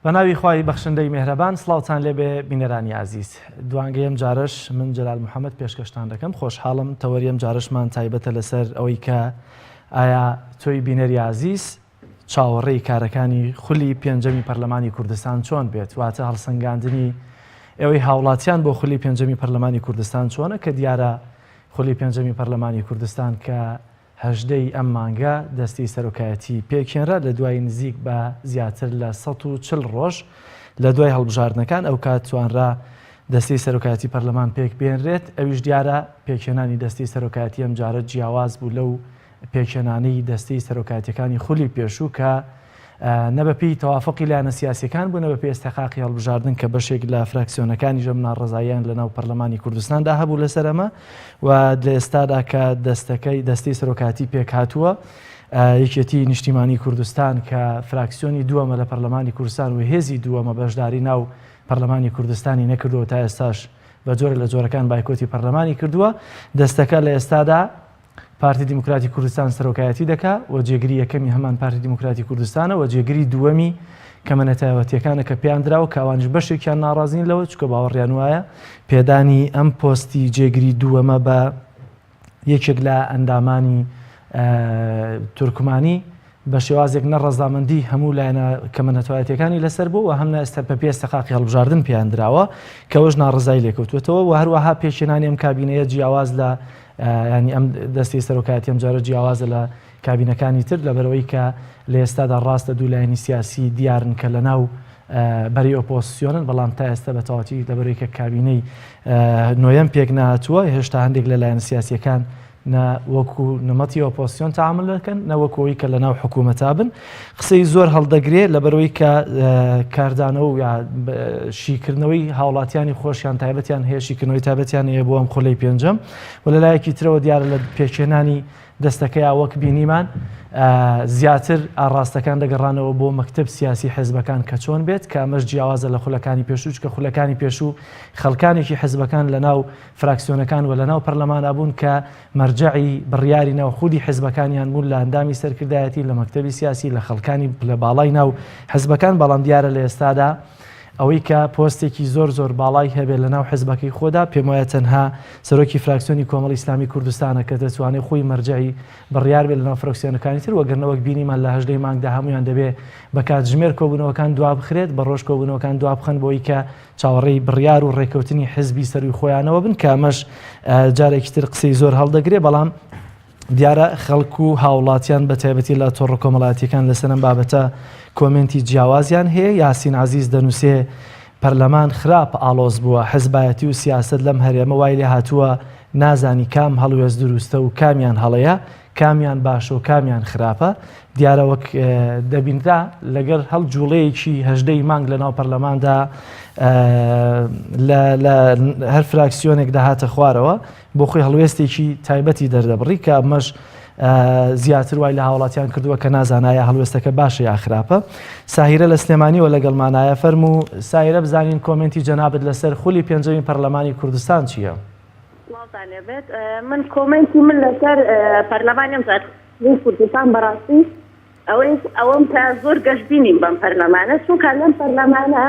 بەناوی خوای بەخشندەی مێهرەبان سڵاوتان لێبێ بینەرانی ئازیز دوانگەی ئەم جارەش من جەلال محەممەد پێشکەشتان دەکەم خۆشحاڵم تەوەری ئەم جارەشمان تایبەتە لەسەر ئەوەی کە ئایا تۆی بینەری ئازیز چاوەڕێی کارەکانی خولی پێنجەمی پەرلەمانی کوردستان چۆن بێت واتە هەڵسەنگاندنی ئێوەی هاوڵاتیان بۆ خولی پێنجەمی پەرلەمانی کوردستان چۆنە کە دیارە خولی پێنجەمی پەرلەمانی کوردستان کە 18 ی ئەم مانگە دەستی سەرۆکایەتی پێکهێنرا لە دوای نزیک بە زیاتر لە 140 ڕۆژ لە دوای هەڵبژاردنەکان ئەوکات توانرا دەستەی سەرۆکایەتی پەرلەمان پێک بێنرێت ئەویش دیارە پێکهێنانی دەستەی سەرۆکایەتی ئەم جارە جیاواز بوو لەو پێکهێنانی دەستەی سەرۆکایەتیەکانی خولی پێشوو کە نە بەپێی تەوافقی لایەنە سیاسیەکان بوو نە بەپێی ئیستحقاقی هەڵبژاردن کە بەشێک لە فراکسیۆنەکانیش ئەم ناڕەزاییان لەناو پەرلەمانی کوردستاندا هەبوو لەسەر ئەمە و لە ئێستادا کە دەستەکەی دەستەی سەرۆکایەتی پێکهاتووە یەکێتی نیشتیمانی کوردستان کە فراکسیۆنی دووەمە لە پەرلەمانی کوردستان و هێزی دووەمە بەشداری ناو پەرلەمانی کوردستانی نەکردووە تا ئێستاش بە جۆرە لە جۆرەکان بایکۆتی پەرلەمانی کردووە دەستەکە لە ئێستادا پارتی دیموکراتی کوردستان سەرۆکایەتی دەکا و جێگری یەکەمی هەمان پارتی دیموکراتی کوردستانە و جێگری دووەمی کەمە نەتایوەتیەکانە کە پێیان دراوە کە ئەوانیش بەشێکیان ناڕازین لەوە چونکە باوەڕیان وایە پێدانی ئەم پۆستی جێگری دووەمە بە یەکێک لە ئەندامانی تورکمانی بە شێوازێک نە ڕەزامەندی هەموو لایەنە کەمە نەتەوایەتیەکانی لەسەر بوو و هەم نە ئێستا بە پێی ئیستحقاقی هەڵبژاردن پێیان دراوە کە ئەوەش ناڕەزای لێکەوتووەتەوە و هەروەها پێکهێنانی ئەم کابینەیە جیاواز لە ینی ئەم دەستی سەرۆکایەتی ئەم جارە جیاوازە لە کابینەکانی تر لەبەرەوەی کە لە ئێستادا ڕاستە دوو لایەنی سیاسی دیارن کە لە ناو بەری ئۆپۆزسیۆنن بەڵام تا ئێستا بە تەواوەتی لەبەرەوەی کە کابینەی نۆیەم پێک نەهاتووە هێشتا هەندێک لە لایەنە سیاسیەکان نە وەکو نمەتی ئۆپۆزسیۆن تەعامول دەکەن نە وەکو ئەوەی کە لەناو حکوومەتا بن قسەی زۆر هەڵدەگرێ لەبەرەوەی کە کاردانەوە و یا شیکردنەوەی هاوڵاتیانی خۆشیان تایبەتیان هەیە شیکردنەوەی تایبەتیان هەیە بۆ ئەم خولەی پێنجەم و لە لایەکی ترەوە دیارە لە پێکهێنانی دەستەکەیا وەک بینیمان زیاتر ئاڕاستەکان دەگەڕانەوە بۆ مەکتەب سیاسی حزبەکان کە چۆن بێت کە ئەمەش جیاوازە لە خولەکانی پێشوو چکە خولەکانی پێشوو خەڵکانێکی حزبەکان لە ناو فراکسیۆنەکان و لەناو پەرلەمانا بوون کە مەرجەعی بڕیاری ناو خودی حزبەکانیان بوون لە ئەندامی سەرکردایەتی لە مەکتەبی سیاسی لە خەڵکانی پلە باڵای ناو حزبەکان بەڵام دیارە لە ئێستادا ئەوەی کە پۆستێکی زۆر زۆر باڵای هەبێت لە ناو حزبەکەی خۆدا پێم وایە تەنها سەرۆکی فراکسیۆنی کۆمەڵی ئیسلامی کوردستانە کە دەتوانێت خۆی مەرجەعی بڕیار بێت لەناو فراکسیۆنەکانی تر وەگەرنە وەک بینیمان لە هەژدەی مانگدا هەمویان دەبێ بە کاتژمێر کۆبوونەوەکان دوابخرێت بە ڕۆژ کۆبوونەوەکان دوابخەن بۆی کە چاوەڕێی بڕیار و ڕێککەوتنی حزبی سەروی خۆیانەوە بن کە ئەمەش جارێکی تر قسەی زۆر هەڵدەگرێ بەڵام دیارە خەڵک و هاوڵاتیان بە تایبەتی لە تۆڕە کۆمەڵایەتیەکان لەسەر ئەم بابەتە کۆمێنتی جیاوازیان هەیە یاسین عزیز دەنووسێ پەرلەمان خراپ ئاڵۆز بووە حزبایەتی و سیاست لەم هەرێمە وای لێ هاتووە نازانی کام هەڵوێست دروستە و کامیان هەڵەیە کامیان باشە و کامیان خراپە دیارە وەک دەبینرا لەگەر هەڵ جوڵەیەکی هەژدەی مانگ لە ناو پەرلەماندا لە هەر فراکسیۆنێک دەهاتە خوارەوە بۆ خۆی هەڵوێستێکی تایبەتی دەردەبڕی کە ئەمەش زیاتر وای لە هاوڵاتیان کردووە کە نازانایە هەڵوێستەکە باشە یا خراپە ساهیرە لە سلێمانیەوە لەگەڵمانایە فەرموو ساهیرە بزانین کۆمێنتی جەنابت لەسەر خولی پێنجەمی پەرلەمانی کوردستان چییە؟ سڵاوتان لێبێت من کۆمێنتی من لەسەر پەرلەمانی ئەم جار کوردستان بەڕاستی ئەوەی ئەوەم کە زۆر گەشبینیم بەم پەرلەمانە چونکە لەم پەرلەمانە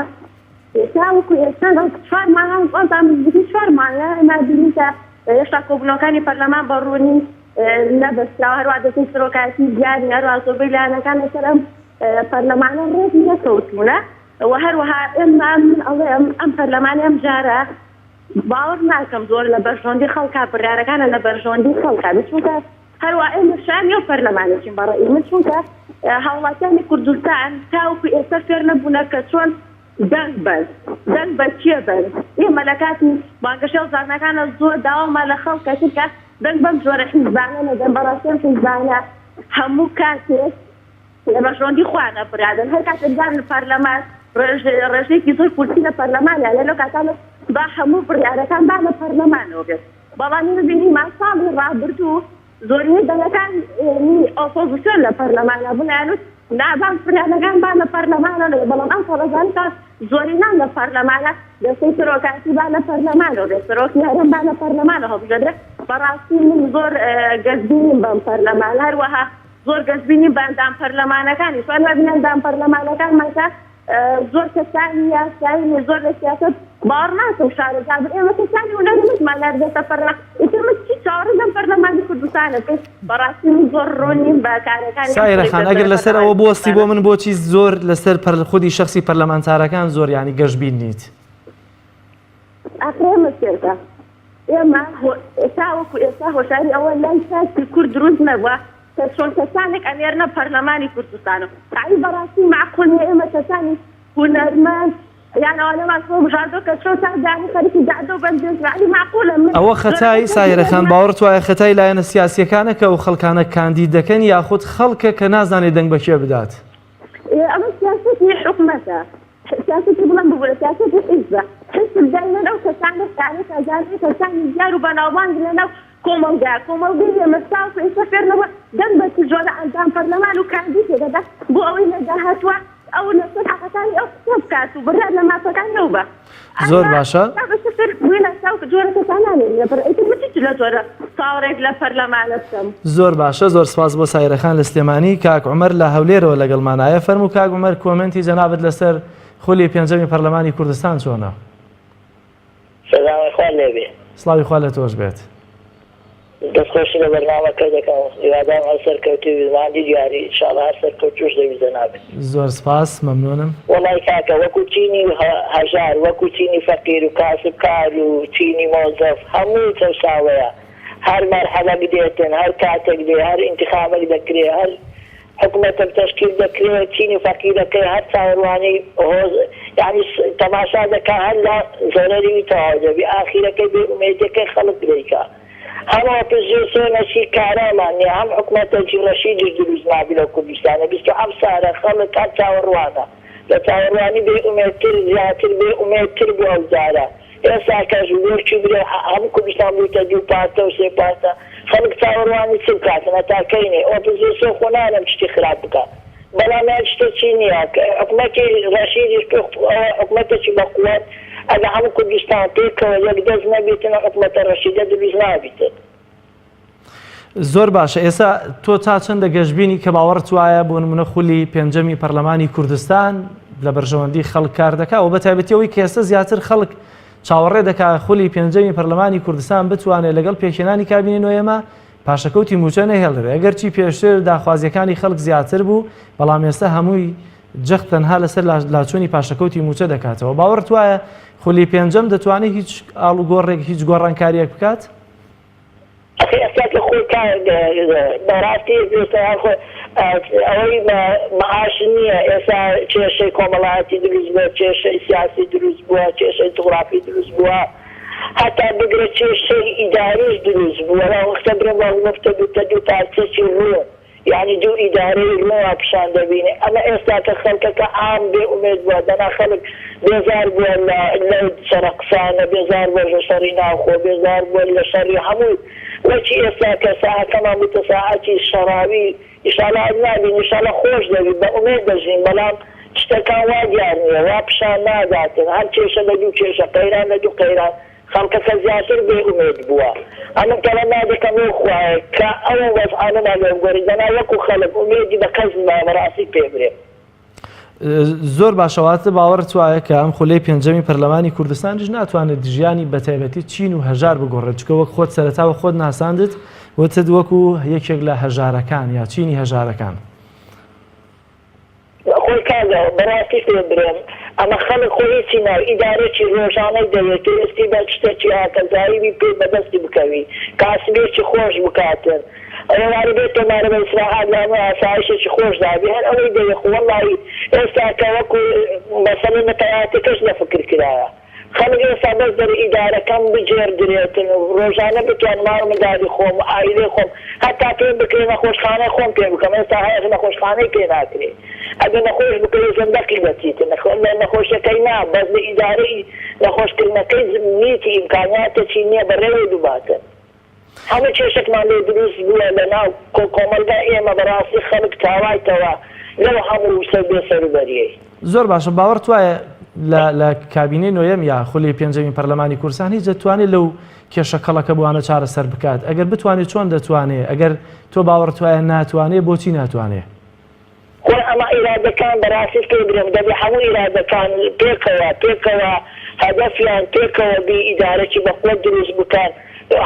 تاوەکو ئێستا چوار مانگە وازانم نزیکەی چوار مانگە ئێمە بینین کە هێشتا کۆبوونەوەکانی پەرلەمان بە ڕوونی نەبەستراوە هەروە دەستەی سەرۆکایەتی دیار نییە هەروە زۆربەی لایەنەکان لەسەر ئەم پەرلەمانە ڕێک نەکەوتوونە و هەروەها ئێمە من ئەڵێم ئەم پەرلەمانی ئەم جارە باوەڕ ناکەم زۆر لە بەرژەوەندی خەڵکا بڕیارەکانە لە بەرژەوەندی خەڵکا بێت چونکە هەروا ئێمە شایانی ئەو پەرلەمانەشین بە ڕەئی من چونکە هاوڵاتیانی کوردستان تاوەکو ئێستا فێر نەبوونە کە چۆن دەنگ بەن دەنگ بە کێ بەن ئێمە لە کاتی بانگەشەی هەڵبژاردنەکانە زۆر داوامان لە خەڵک ئەکرد کە دەنگ بەم جۆرە حیزبانە نەدەن بەڕاستی ئەم حیزبانە هەموو کاتێک لە بەرژەوەندی خۆیانە بڕیاردەن هەر کاتێک بزانن پەرلەمان ڕێژەیەکی زۆر کورسی لە پەرلەمانیان هەیە لەو کاتانە با هەموو بڕیارەکان با لە پەرلەمانەوە بێت بەڵام ئێمە بینیمان ساڵی ڕابردوو زۆرینەی دەنگەکان ئۆپۆزیسیۆن لە پەرلەمانە بوون ئەیانوت نا با بڕیارەکان با لە پەرلەمانەوە بێت بەڵام ئەم ساڵە زانستان زۆرینان لە پەرلەمانە دەستەی سەرۆکایەتی با لە پەرلەمانەوە بێت سەرۆکی هەرێم با لە پەرلەمانەوە هەڵبژێردرێت بەڕاستی من زۆر گەشبینیم بەم پەرلەمانە هەروەها زۆر گەشبینیم بە ئەندام پەرلەمانەکانیش هەروەها ئەندام پەرلەمانەکانمان کە. زۆر کەسانی یاسایی نیە زۆر لە سیاسەت باوەڕ ناکەم شارەزا بن ئێمە کەسانی هونەرمەندمان ناردێتە پەرلەمان ئیتر من چی چاوەڕێ لەم پەرلەمانی کوردستانە بکەم بەڕاستی من زۆر ڕوون نیم بە کارەکانی ئەم سایرە خولی خان ئەگەر پێنجەمی لەسەر ئەوە پەرلەمانی بوەستی بۆ کوردستانە. من بۆچی زۆر لەسەر پەر خودی شەخسی پەرلەمانتارەکان زۆر یانی گەشبین نیت؟ ئاخر ئێمە سێرکە ئێمە تاوەکو ئێستا هۆشاری ئەوە لای تاکی کورد دروست نەبووە کە چۆن کەسانێک ئەنێرنە پەرلەمانی کوردستان و یەعنی بەڕاستی مەعقول نیە ئێمە کەسانی هونەرمەند یان ئەوانەمان هەڵبژاردووە کە چۆن تا دانی خەریکی دادە و بەندێن یەعنی مەعقولە من ئەوە خەتای سایرە خان باوەڕت وایە خەتای لایەنە سیاسیەکانە کە ئەو خەڵکانە کاندید دەکەن یاخود خەڵکە کە نازانێت دەنگ بە کێ بدات؟ ئەمە سیاسەتی حکومەتە سیاسەتی بڵێم ببورە سیاسەتی حیزبە حیزب دایمەن ئەو کەسانە دانێ کەزانێ کەسانی دیار و بەناوبانگ لەناو کۆمەڵگا کۆمەڵگەی ئێمە تاوەکو ئێستا فێر نەبووە دەنگ بە چ جۆرە ئەندام پەرلەمان و کاندیدێک دەدا بۆ ئەوەی لە داهاتووە ئەو لەسەر حەقەکانی ئەو قسە بکات و بڕیار لە مافەکانی ئەو بە زۆر باشە. تا بە سفر بووینە تاوەکو جۆرە کەسانانێ لە پەر ئیتر من چ لە جۆرە چاوەڕێک لە پەرلەمانە بکەم. زۆر باشە زۆر سپاس بۆ سایرە خان لە سلێمانی کاک عومەر لە هەولێرەوە لەگەڵمانایە فەرموو کاک عومەر کۆمێنتی جەنابت لەسەر خولی پێنجەمی پەرلەمانی کوردستان چۆنە؟ سەلامی خوا لێ بێ. سڵاوی خوا لە تۆش بێت. دەست خۆشی لە بەرنامەکە دەکەم هیوادارم هەر سەرکەوتوو بی ماندی دیاری ان شاءاللە هەر سەرکەوتووش دەبی جەنابت. زۆر سپاس مەمنونم. وەڵای کاکە وەکو چینی هەژار وەکو چینی فەقیر و کاسب کار و چینی مۆزەف هەموو چەوساوەیە هەر مەرحەلەک دێتن هەر کاتەک دێ هەر ئینتخابەک دەکرێ هەر حکومەتەک تەشکیل دەکرێ چینی فەقیرەکەی هەر چاوەڕوانی هۆز یانی تەماشا دەکا هەر لە زەرەری وی تەواو دەبی ئاخیرەکەی بێ ئومێدیەکەی خەڵک دەیکا هەم ئۆپزیسۆنەکی کارامان نیە هەم حکومەتەکی ڕەشیدیش دروست نابی لەو کوردستانە 27 سارە خەڵک هەر چاوەڕوانە لە چاوەڕوانی بێ ئومێدتر زیاتر بێ ئومێدتر بوو ئەو جارە ئێستاکەش وەکی برێ هەموو کوردستان بوویتە دوو پارتە و سێ پارتە خەڵک چاوەڕوانی چ بکاتن هەتا کەینێ ئۆپزیسۆن خۆ ناڵێم شتی خراپ بکا بەڵام یان شتەکی نییە حکومەتی ڕەشیدیش ئەوە حکومەتێکی بە قوەت ئەگە هەموو کوردستان پێکەوە یەک دەست نەبیتن ئەو حکومەتە ڕەشیدە دروست نابیتن. زۆر باشە ئێستا تۆ تا چەندە گەشببینی کە باوەڕت وایە بۆ نمونە خولی پێنجەمی پەرلەمانی کوردستان لە بەرژەوەندی خەڵک کار دەکا و بە تایبەتی ئەوەی کە ئێستا زیاتر خەڵک چاوەڕێ دەکا خولی پێنجەمی پەرلەمانی کوردستان بتوانێت لەگەڵ پێکهێنانی کابینەی نۆیەمە پاشەکەوتی مووچە نەهێڵرێ ئەگەرچی پێشتر داخوازیەکانی خەڵک زیاتر بوو بەڵام ئێستا هەمووی جەخت تەنها لەسەر لاچوونی پاشەکەوتی مووچە دەکاتەوە باوەڕت وایە خولی پێنجەم دەتوانێت هیچ ئاڵوگۆڕێک هیچ گۆڕانکاریەک بکات؟ ئەخی ئێستا کە خۆی کار بەڕاستی ئێستا خۆ ئەوەی مەعاش نییە ئێستا کێشەی کۆمەڵایەتی دروست بووە کێشەی سیاسی دروست بووە کێشەی جوغرافی دروست بووە هەتا بگرە کێشەی ئیداریش دروست بووە وەختە برێم وەختە بووتە دوو پارچەکی ڕوون یانی دوو ئیدارەی ڕوون پیشان دەبینێ ئەمە ئێستا کە خەڵکەکە عام بێ ئومێد بووە دەنا خەڵک بێزار بووە لە لەو شەڕە قسانە بێزار بووە لە شەڕی ناوخۆ بێزار بووە لە شەڕی هەموو وەکی ئێستا کە ساعەکەمان بووتە ساعەتی شەڕاوی ئیشاڵا ئەت نابین ئیشاڵا خۆش دەبی بە ئومێد دەژین بەڵام شتەکان وا دیار نییە وا پیشان ناداتن هەر کێشە لە دوو کێشە قەیران لە دوو قەیران خەڵکەکە زیاتر بێ ئومێد بووە. ئەمن تەڵەما دەکەم لەو خوایە کە ئەو وەزعانەمان لێ بگۆڕی دەنا وەکو خەڵک ئومێدی بە کەس نماوە بەڕاستی پێ برێ. زۆر باشە واتە باوەڕت وایە کە ئەم خولەی پێنجەمی پەرلەمانی کوردستانیش ناتوانێت ژیانی بەتایبەتی چین و هەژار بگۆڕێت چکە وەک خۆت سەرەتاوە خۆت ناساندت وتت وەکو یەکێک لە هەژارەکان یا چینی هەژارەکان. خۆی کاکە بەڕاستی پێت برێم ئەمە خەڵک خۆ هیچی ناوێ ئیدارەکی ڕۆژانەی دەوێ پێویستی بە شتەکی هاکەزایی بی پێی بەدەستی بکەوی کاسبیەکی خۆش بکاتن ئێوارە بێ تۆمارە بە ئیسراحات لە هەموو ئاسایشێکی خۆش دابی هەر ئەوەی دەوێ خۆ وەڵاهی ئێستا کە وەکو مەسەلەی نەتەوایەتیەکەش لە فکر کرایە. خەڵک ئێستا بەس دەرێ ئیدارەکەم بگێڕدرێتن و ڕۆژانە بتوانم ماڵ و منداڵی خۆم و عائیلەی خۆم هەتا پێم بکرێ نەخۆشخانەی خۆم پێ بکەم ئێستا هەیە نەخۆشخانەی پێ ناکرێ ئەگەر نەخۆش بکەوێ زەندەقی دەچیتن لە نەخۆشیەکەی نا بەس لە ئیدارەی نەخۆشکردنەکەی نیتی ئیمکانیاتەکی نیە بەڕێوەی بباتن. هەموو کێشەکمان لێ دروست بووە لە ناو کۆمەڵگای ئێمە بەڕاستی خەڵک تاوایتەوە لەو هەموو سەر بێ سەروبەریەی. زۆر باشە باوەڕت وایە لە لە کابینەی نۆیەم یا خولی پێنجەمی پەرلەمانی کوردستان هیچ دەتوانێت لەو کێشە کەڵەکە بوانە چارەسەر بکات ئەگەر بتوانێت چۆن دەتوانێت ئەگەر تۆ باوەڕت وایە ناتوانێت بۆچی ناتوانێت؟ خۆی. ئەمە ئیرادەکان بەڕاستی پێ برێم دەبێ هەموو ئیرادەکان پێکەوە پێکەوە هەدەفیان پێکەوە بی ئیدارەکی بە قوەت دروست بکەن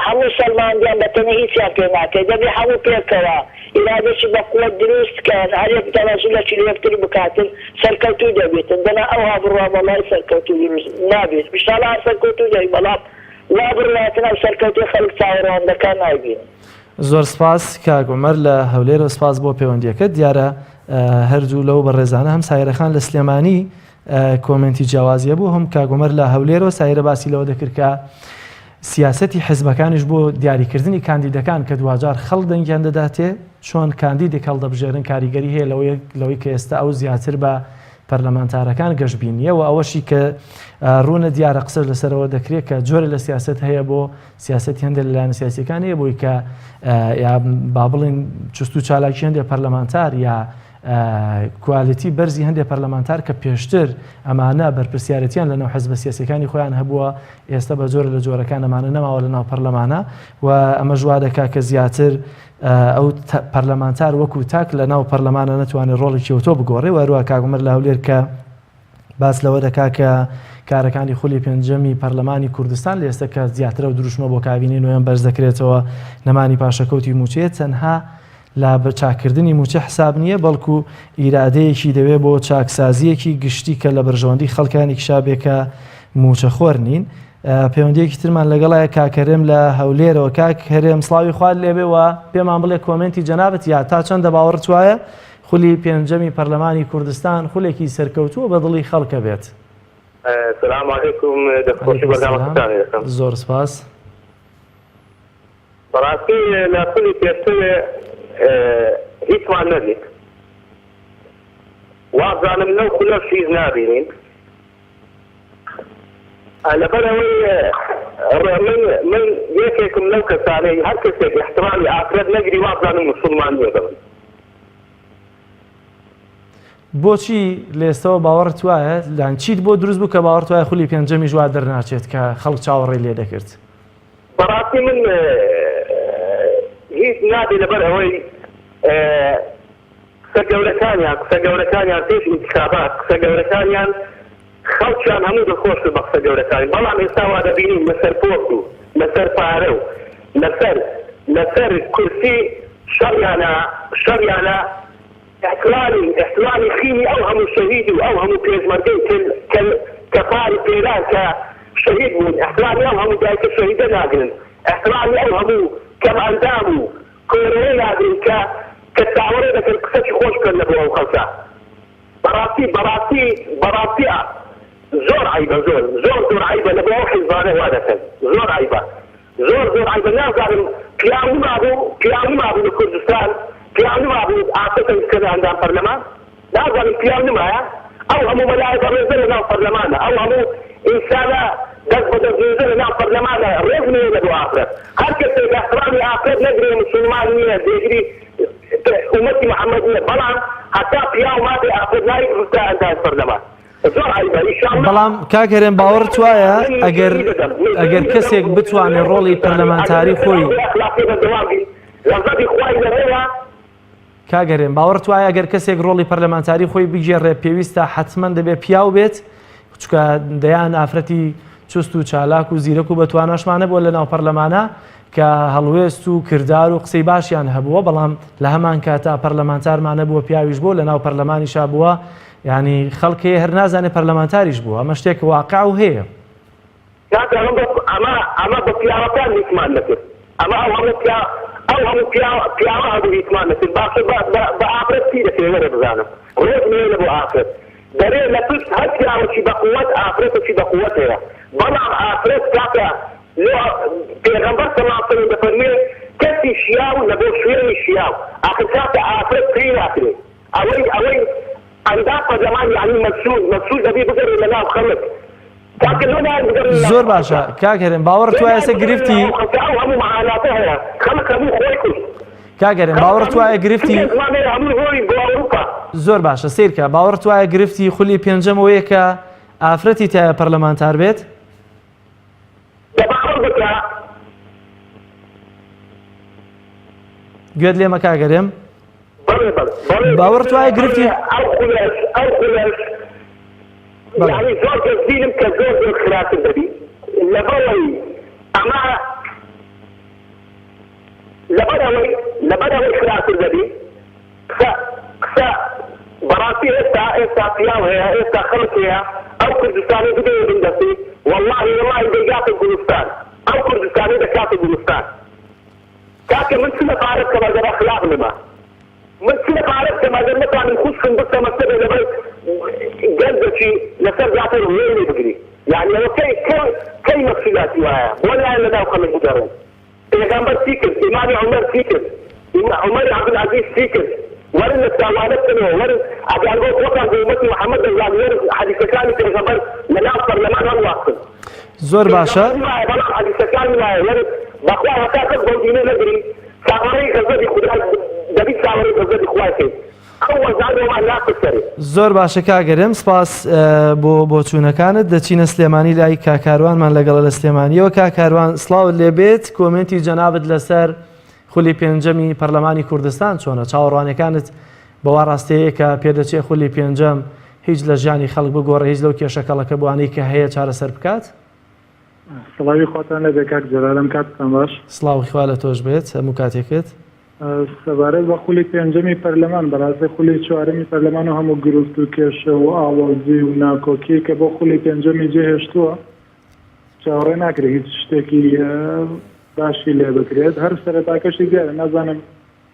هەموو سەلماندیان بە تەنێ هیچیان پێ ناکرێ دەبێ هەموو پێکەوە ئیرادەکی بە قوەت دروست کەن هەر یەک تەنازولەکی لە یەکتر بکاتن سەرکەوتوو دەبیتن دەنا ئەوها بڕوا وەڵای سەرکەوتوو دروست نابیت ئیشاڵا هەر سەرکەوتوو دەبی بەڵام وا بڕواتن ئەو سەرکەوتەی خەڵک چاوەڕوان دەکا نایبینن. زۆر سپاس کاک عومەر لە هەولێرەوە سپاس بۆ پەیوەندیەکەت دیارە هەردوو لەو بەڕێزانە هەم سایرە خان لە سلێمانی کۆمێنتی جیاوازی هەبوو هەم کاک عومەر لە هەولێرەوە سایرە باسی لەوە دەکرد کە سیاسەتی حزبەکانیش بۆ دیاریکردنی کاندیدەکان کە دواجار خەڵک دەنگیان دەداتێ چۆن کاندیدێک هەڵدەبژێرن کاریگەری هەیە لەوەی کە ئێستا ئەو زیاتر بە پەرلەمانتارەکان گەشبینیە و ئەوەشی کە ڕوونە دیارە قسەش لەسەرەوە دەکرێت کە جۆرە لە سیاست هەیە بۆ سیاسەتی هەندێک لە لایەنە سیاسیەکان هەیە بۆی کە یا با بڵێن چست و چالاکی هەندێک پەرلەمانتار یا کوالیتی بەرزی هەندێک پەرلەمانتار کە پێشتر ئەمانە بەرپرسیارەتیان لەناو حزبە سیاسەکانی خۆیان هەبووە ئێستا بە جۆرە لە جۆرەکان ئەمانە نەماوە لەناو پەرلەمانە و ئەمەش وا دەکا کە زیاتر ئەو پەرلەمانتار وەکو تاک لە ناو پەرلەمانە نەتوانێت ڕۆڵێکی ئەوتۆ بگۆڕێ و هەروە کاک عومەر لە هەولێر کە باس لەوە دەکا کە کارەکانی خولی پێنجەمی پەرلەمانی کوردستان لە ئێستا کە زیاترە و دروشمە بۆ کابینەی نۆیەم بەرز دەکرێتەوە نەمانی پاشەکەوتی مووچەیە تەنها لە بە چاکردنی مووچە حساب نییە بەڵکو ئیرادەیەکی دەوێ بۆ چاکسازیەکی گشتی کە لە بەرژەوەندی خەڵکانی کشابێ کە مووچەخۆر نین پەیوەندیەکی ترمان لەگەڵایە کاک هەرێم لە هەولێرەوە کاک هەرێم سڵاوی خوات لێبێ و پێمان بڵێ کۆمێنتی جەنابت یا تا چەندە باوەڕت وایە خولی پێنجەمی پەرلەمانی کوردستان خولێکی سەرکەوتووە بە دڵی خەڵکە بێت؟ سلام علیکم دەستخۆشی بەرنامەکەتانی دەکەم. زۆر سپاس. بەڕاستی لە خولی پێشتر هیچمان نەدیت وابزانم لەو خولەش هیچ نابینین. لەبەر ئەوەی من من یەکێکم لەو کەسانەی هەر کەسێک ئیحترامی ئافرەت نەگری وابزانم موسوڵمان نیە بە من. بۆچی لە ئێستەوە باوەڕت وایە یان چیت بۆ دروست بوو کە باوەڕت وایە خولی پێنجەمیش وا دەرناچێت کە خەڵک چاوەڕێی لێ دەکرد؟ بەڕاستی من هیچ نابێ لەبەر ئەوەی قسە گەورەکانیان قسە گەورەکانیان پێش ئینتخابات قسە گەورەکانیان خەڵکیان هەموو دڵخۆش کرد بە قسە گەورەکانی بەڵام ئێستا وا دەبینین لەسەر پۆست و لەسەر پارە و لەسەر لەسەر کورسی شەڕیانە شەڕیانە ئیحترامی ئیحترامی خینی ئەو هەموو شەهید و ئەو هەموو پێشمەرگەی کە کە کە پار و پێرار کە شەهید بوون ئیحترامی ئەو هەموو دایکە شەهیدە ناگرن ئیحترامی ئەو هەموو کەم ئەندام و کۆرەیە ناگرن کە کە چاوەڕێ دەکەن قسەکی خۆش بکەن لە بۆ ئەو خەڵکە بەڕاستی بەڕاستی بەڕاستی ئا زۆر عەیبە زۆر زۆر زۆر عەیبە لە بۆ ئەو حیزبانە وا دەکەن زۆر عەیبە زۆر زۆر عەیبە نازانم پیاو نمابوو پیاو نمابوو لە کوردستان پیاو نمابوو ئافرەتێک بکەنە ئەندام پەرلەمان نازانم پیاو نمایە ئەو هەموو مەلایە بەڕێزە لە ناو پەرلەمانە ئەو هەموو ئینسانە دەست بە دەست نوێژە لە ناو پەرلەمانە ڕێز نیە لە بۆ ئافرەت هەر کەسێک ئیحترامی ئافرەت نەگرێ مسوڵمان نیە جێگری ئومەتی محمد نیە بەڵام هەتا پیاو مابێ ئافرەت نایبێ ببتە ئەندامی پەرلەمان زۆر عەیبە ئیشاڵڵا بەڵام کاک هەرێم باوەڕت وایە ئەگەر ئەگەر کەسێک بتوانێ ڕۆڵی پەرلەمانتاری خۆی ئەخلاقی بەردەوام بی غەزەبی خوای لەوەیە کاک هەرێم باوەڕت وایە ئەگەر کەسێک ڕۆڵی پەرلەمانتاری خۆی بگێڕێ پێویستە حەتمەن دەبێ پیاو بێت چونکە دەیان ئافرەتی چوست و چالاک و زیرەک و بەتواناشمان هەبووە لە ناو پەرلەمانە کە هەڵوێست و کردار و قسەی باشیان هەبووە بەڵام لە هەمان کاتا پەرلەمانتارمان هەبووە پیاویش بووە لە ناو پەرلەمانیشا بووە یعنی خەڵک هەیە هەر نازانێ پەرلەمانتاریش بووە ئەمە شتێک واقع و هەیە. کاکە ئەمە بە ئەمە ئەمە بە پیاوەکان هیچمان نەکرد ئەمە ئەو هەموو پیا ئەو هەموو پیا پیاوە هەبوو هیچمان نەکرد باشە بە بە بە ئافرەت چی دەکرێ وەرە بزانم ڕێز نیە لە بۆ ئافرەت دەرێ لە پشت هەر پیاوەکی بە قوەت ئافرەتەکی بە قوەت هەیە بەڵام ئافرەت کاکە لۆ پێغەمبەر صلی اللە علیە وسلم دەفەرموێ کەسی شیاو لە بۆ شوێنی شیاو ئاخر کاکە ئافرەت پێی ناکرێ ئەوەی ئەوەی ئەندام پەرلەمان یەعنی مەسول مەسول دەبی بگەرێ لە ناو خەڵک کاکە لۆ نایەن بگەڕێن لە ناو زۆر باشە خەڵکا کاک هەرێم باوەڕت لۆ وایە نایەن ئێستا بگەڕێن لە گرفتی ناو خەڵکا ئەو هەموو مەعاناتە هەیە خەڵک هەموو خۆی کوشت کاک هەرێم خەڵک باوەڕت هەموو وایە گرفتی چ زمان هەیە هەموو ڕۆیین بۆ ئەوروپا. زۆر باشە سەیرکە باوەڕت وایە گرفتی خولی پێنجەم ئەوەیە کە ئافرەتی تایە پەرلەمانتار بێت؟ دە باوەڕ بکە. گوێت لێمە کاک هەرێم؟ بەڵێ بەڵێ بەڵێ باوەڕت وایە گرفتی ئەو خولەش ئەو خولەش بەڵێ. یانی زۆر گەشبینم کە زۆر زۆر خراپتر دەبی لەبەرئەوەی ئەمە لەبەرئەوەی لەبەرئەوەی خراپتر دەبی قسە قسە بەڕاستی ئێستا ئێستا پیاو هەیە ئێستا خەڵک هەیە ئەو کوردستانەی بدەیە بن دەستی وەڵاهی وەڵاهی دەیگاتە گوڵستان ئەو کوردستانەی دەکاتە گوڵستان کاکە من چ لە پارە بکەم ئەگەر ئەخلاق نەما من چ لە پارە بکەم ئەگەر نەتوانم خوشکم بکەمە سەرێ لەبەر گەنجەکی لەسەر جاتەی ڕوێی لێ بگری یانی ئەوە کەی کەی کەی مەسولاتی وایە بۆ لایەن لەناو خەڵک بگەڕێن پێغەمبەر چی کرد ئیمامی عومەر چی کرد عومەری عەبدولعەزیز چی کرد وەرن لە چاوانە بکەنەوە وەرن ئەگەر بۆ خۆتان بە ئومەتی محەمەد دەزانن وەرن حەدیسەکانی پێغەمبەر لەناو پەرلەمان هەڵواسن زۆر باشە. پێغەمبەری وایە بەڵام حەدیسەکانی وایە وەرن بەخوا هەتا کەس بەو دینە نەگری چاوەڕێی غەزەبی خودای دەبی چاوەڕێی غەزەبی خوای کەین ئەو وەزعە بۆمان ناچە سەرێ. زۆر باشە کاک گەرم سپاس بۆ بۆچوونەکانت دەچینە سلێمانی لای کاک کاروانمان لەگەڵە لە سلێمانیەوە کاک کاروان سڵاوت لێبێت کۆمێنتی جەنابت لەسەر خولی پێنجەمی پەرلەمانی کوردستان چۆنە چاوەڕوانەکانت بەوا ڕاستەیە کە پێدەچێ خولی پێنجەم هیچ لە ژیانی خەڵک بگۆڕێ هیچ لەو کێشە کەڵەکەبووانەی کە هەیە چارەسەر بکات؟ سڵاوی خواتان لێبێ کاک جەلال ئەم کاتتان باش. سڵاوی خوا لە تۆش بێت هەموو کاتێکت. سەبارەت بە خولی پێنجەمی پەرلەمان بەڕاستی خولی چوارەمی پەرلەمان و هەموو گرفت و کێشە و ئاڵۆزی و ناکۆکی کە بۆ خولی پێنجەمی جێهێشتووە چاوەڕێ ناکرێت هیچ شتێکی باشی لێ بکرێت هەر سەرەتاکەشی دیارە نازانم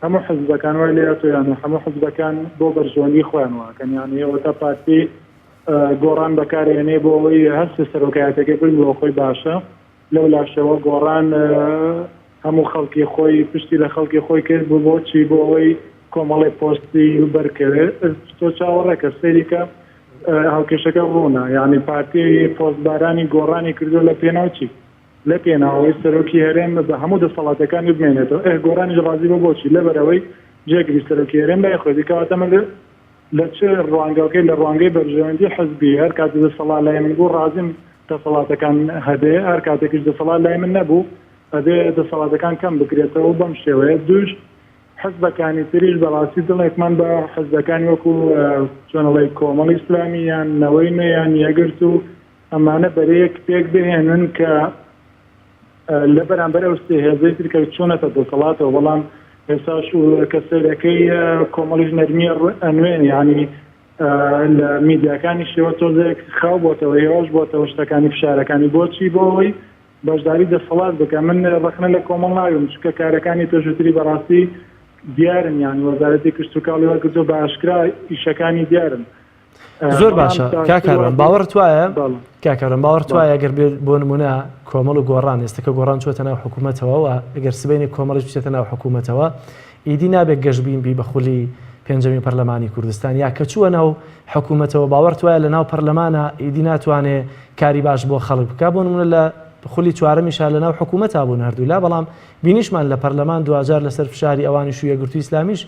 هەموو حزبەکان وای لێهاتووە یان هەموو حزبەکان بۆ بەرژەوەندی خۆیان واکەن یانی ئەوەتا پارتی گۆڕان بەکارێنێ بۆ ئەوەی هەست سەرۆکایەتەکەی برد بۆ خۆی باشە لەو لاشەوە گۆڕان هەموو خەڵکی خۆی پشتی لە خەڵکی خۆی کرد بۆ بۆچی بۆ ئەوەی کۆمەڵی پۆستی بەرکەوێت تۆ چاوەڕێکە سەیریکە هاوکێشەکە ڕوونە یعنی پارتی پۆستبارانی گۆڕانی کردو لە پێناو چی لە پێناو ئەوەی سەرۆکی هەرێم بە هەموو دەسەڵاتەکانی بمێنێتەوە، ئه گۆڕانیش ڕازی بوو بۆچی؟ لەبەرئەوەی جێگری سەرۆکی هەرێم لای خۆیەتی، کەواتە من لە چ ڕوانگەکەی لە ڕوانگەی بەرژەوەندی حزبی هەر کاتێ دەسەڵات لای من بوو ڕازیم دەسەڵاتەکان هەبێ، هەر کاتێکیش دەسەڵات لای من نەبوو ئەبێ دەسەڵاتەکان کەم بکرێتەوە بەم شێوەیە. دووش حزبەکانی تریش بەڕاستی دڵێکمان بە حزبەکانی وەکو چۆن ئەڵێی کۆمەڵی ئیسلامی یان نەوەی نوێ یان یەکگرتوو ئەمانە بەرەیەک پێک بهێنن کە لە بەرامبەر ئەو سێ هێزەی تر کە چۆنەتە دەسەڵاتەوە بەڵام ئێستاش کە سەیرەکەی کۆمەڵیش نەرمیە ئەنوێن یعنی لە میدیاکانی شێوە تۆزێک خاو بۆتەوە هێواش بۆتەوە شتەکانی فشارەکانی بۆچی بۆ ئەوەی بەشداری دەسەڵات بکە من ڕەخنە لە کۆمەڵ ناگرم چونکە کارەکانی پێشووتری بەڕاستی دیارن یان وەزارەتی کشتوکاڵی وەرگرتووە بە ئاشکرا ئیشەکانی دیارن زۆر باشە کاک کاروان باوەڕت وایە کاک کاروان باوەڕت وایە گەر بێت بۆ نمونە کۆمەڵ و گۆڕان ئێستا کە گۆڕان چووەتە ناو حکوومەتەوە و ئەگەر سبەینێ کۆمەڵیش بچێتە ناو حکوومەتەوە ئیدی نابێت گەشبین بی بە خولی پێنجەمی پەرلەمانی کوردستان یا کە چووە ناو حکوومەتەوە باوەڕت وایە لە ناو پەرلەمانە ئیدی ناتوانێ کاری باش بۆ خەڵک بکا بۆ نمونە لە خولی چوارەمیشا لە ناو حکوومەتا بوون هەردوولا بەڵام بینیشمان لە پەرلەمان دواجار لەسەر فشاری ئەوانیش و یەکگرتووی ئیسلامیش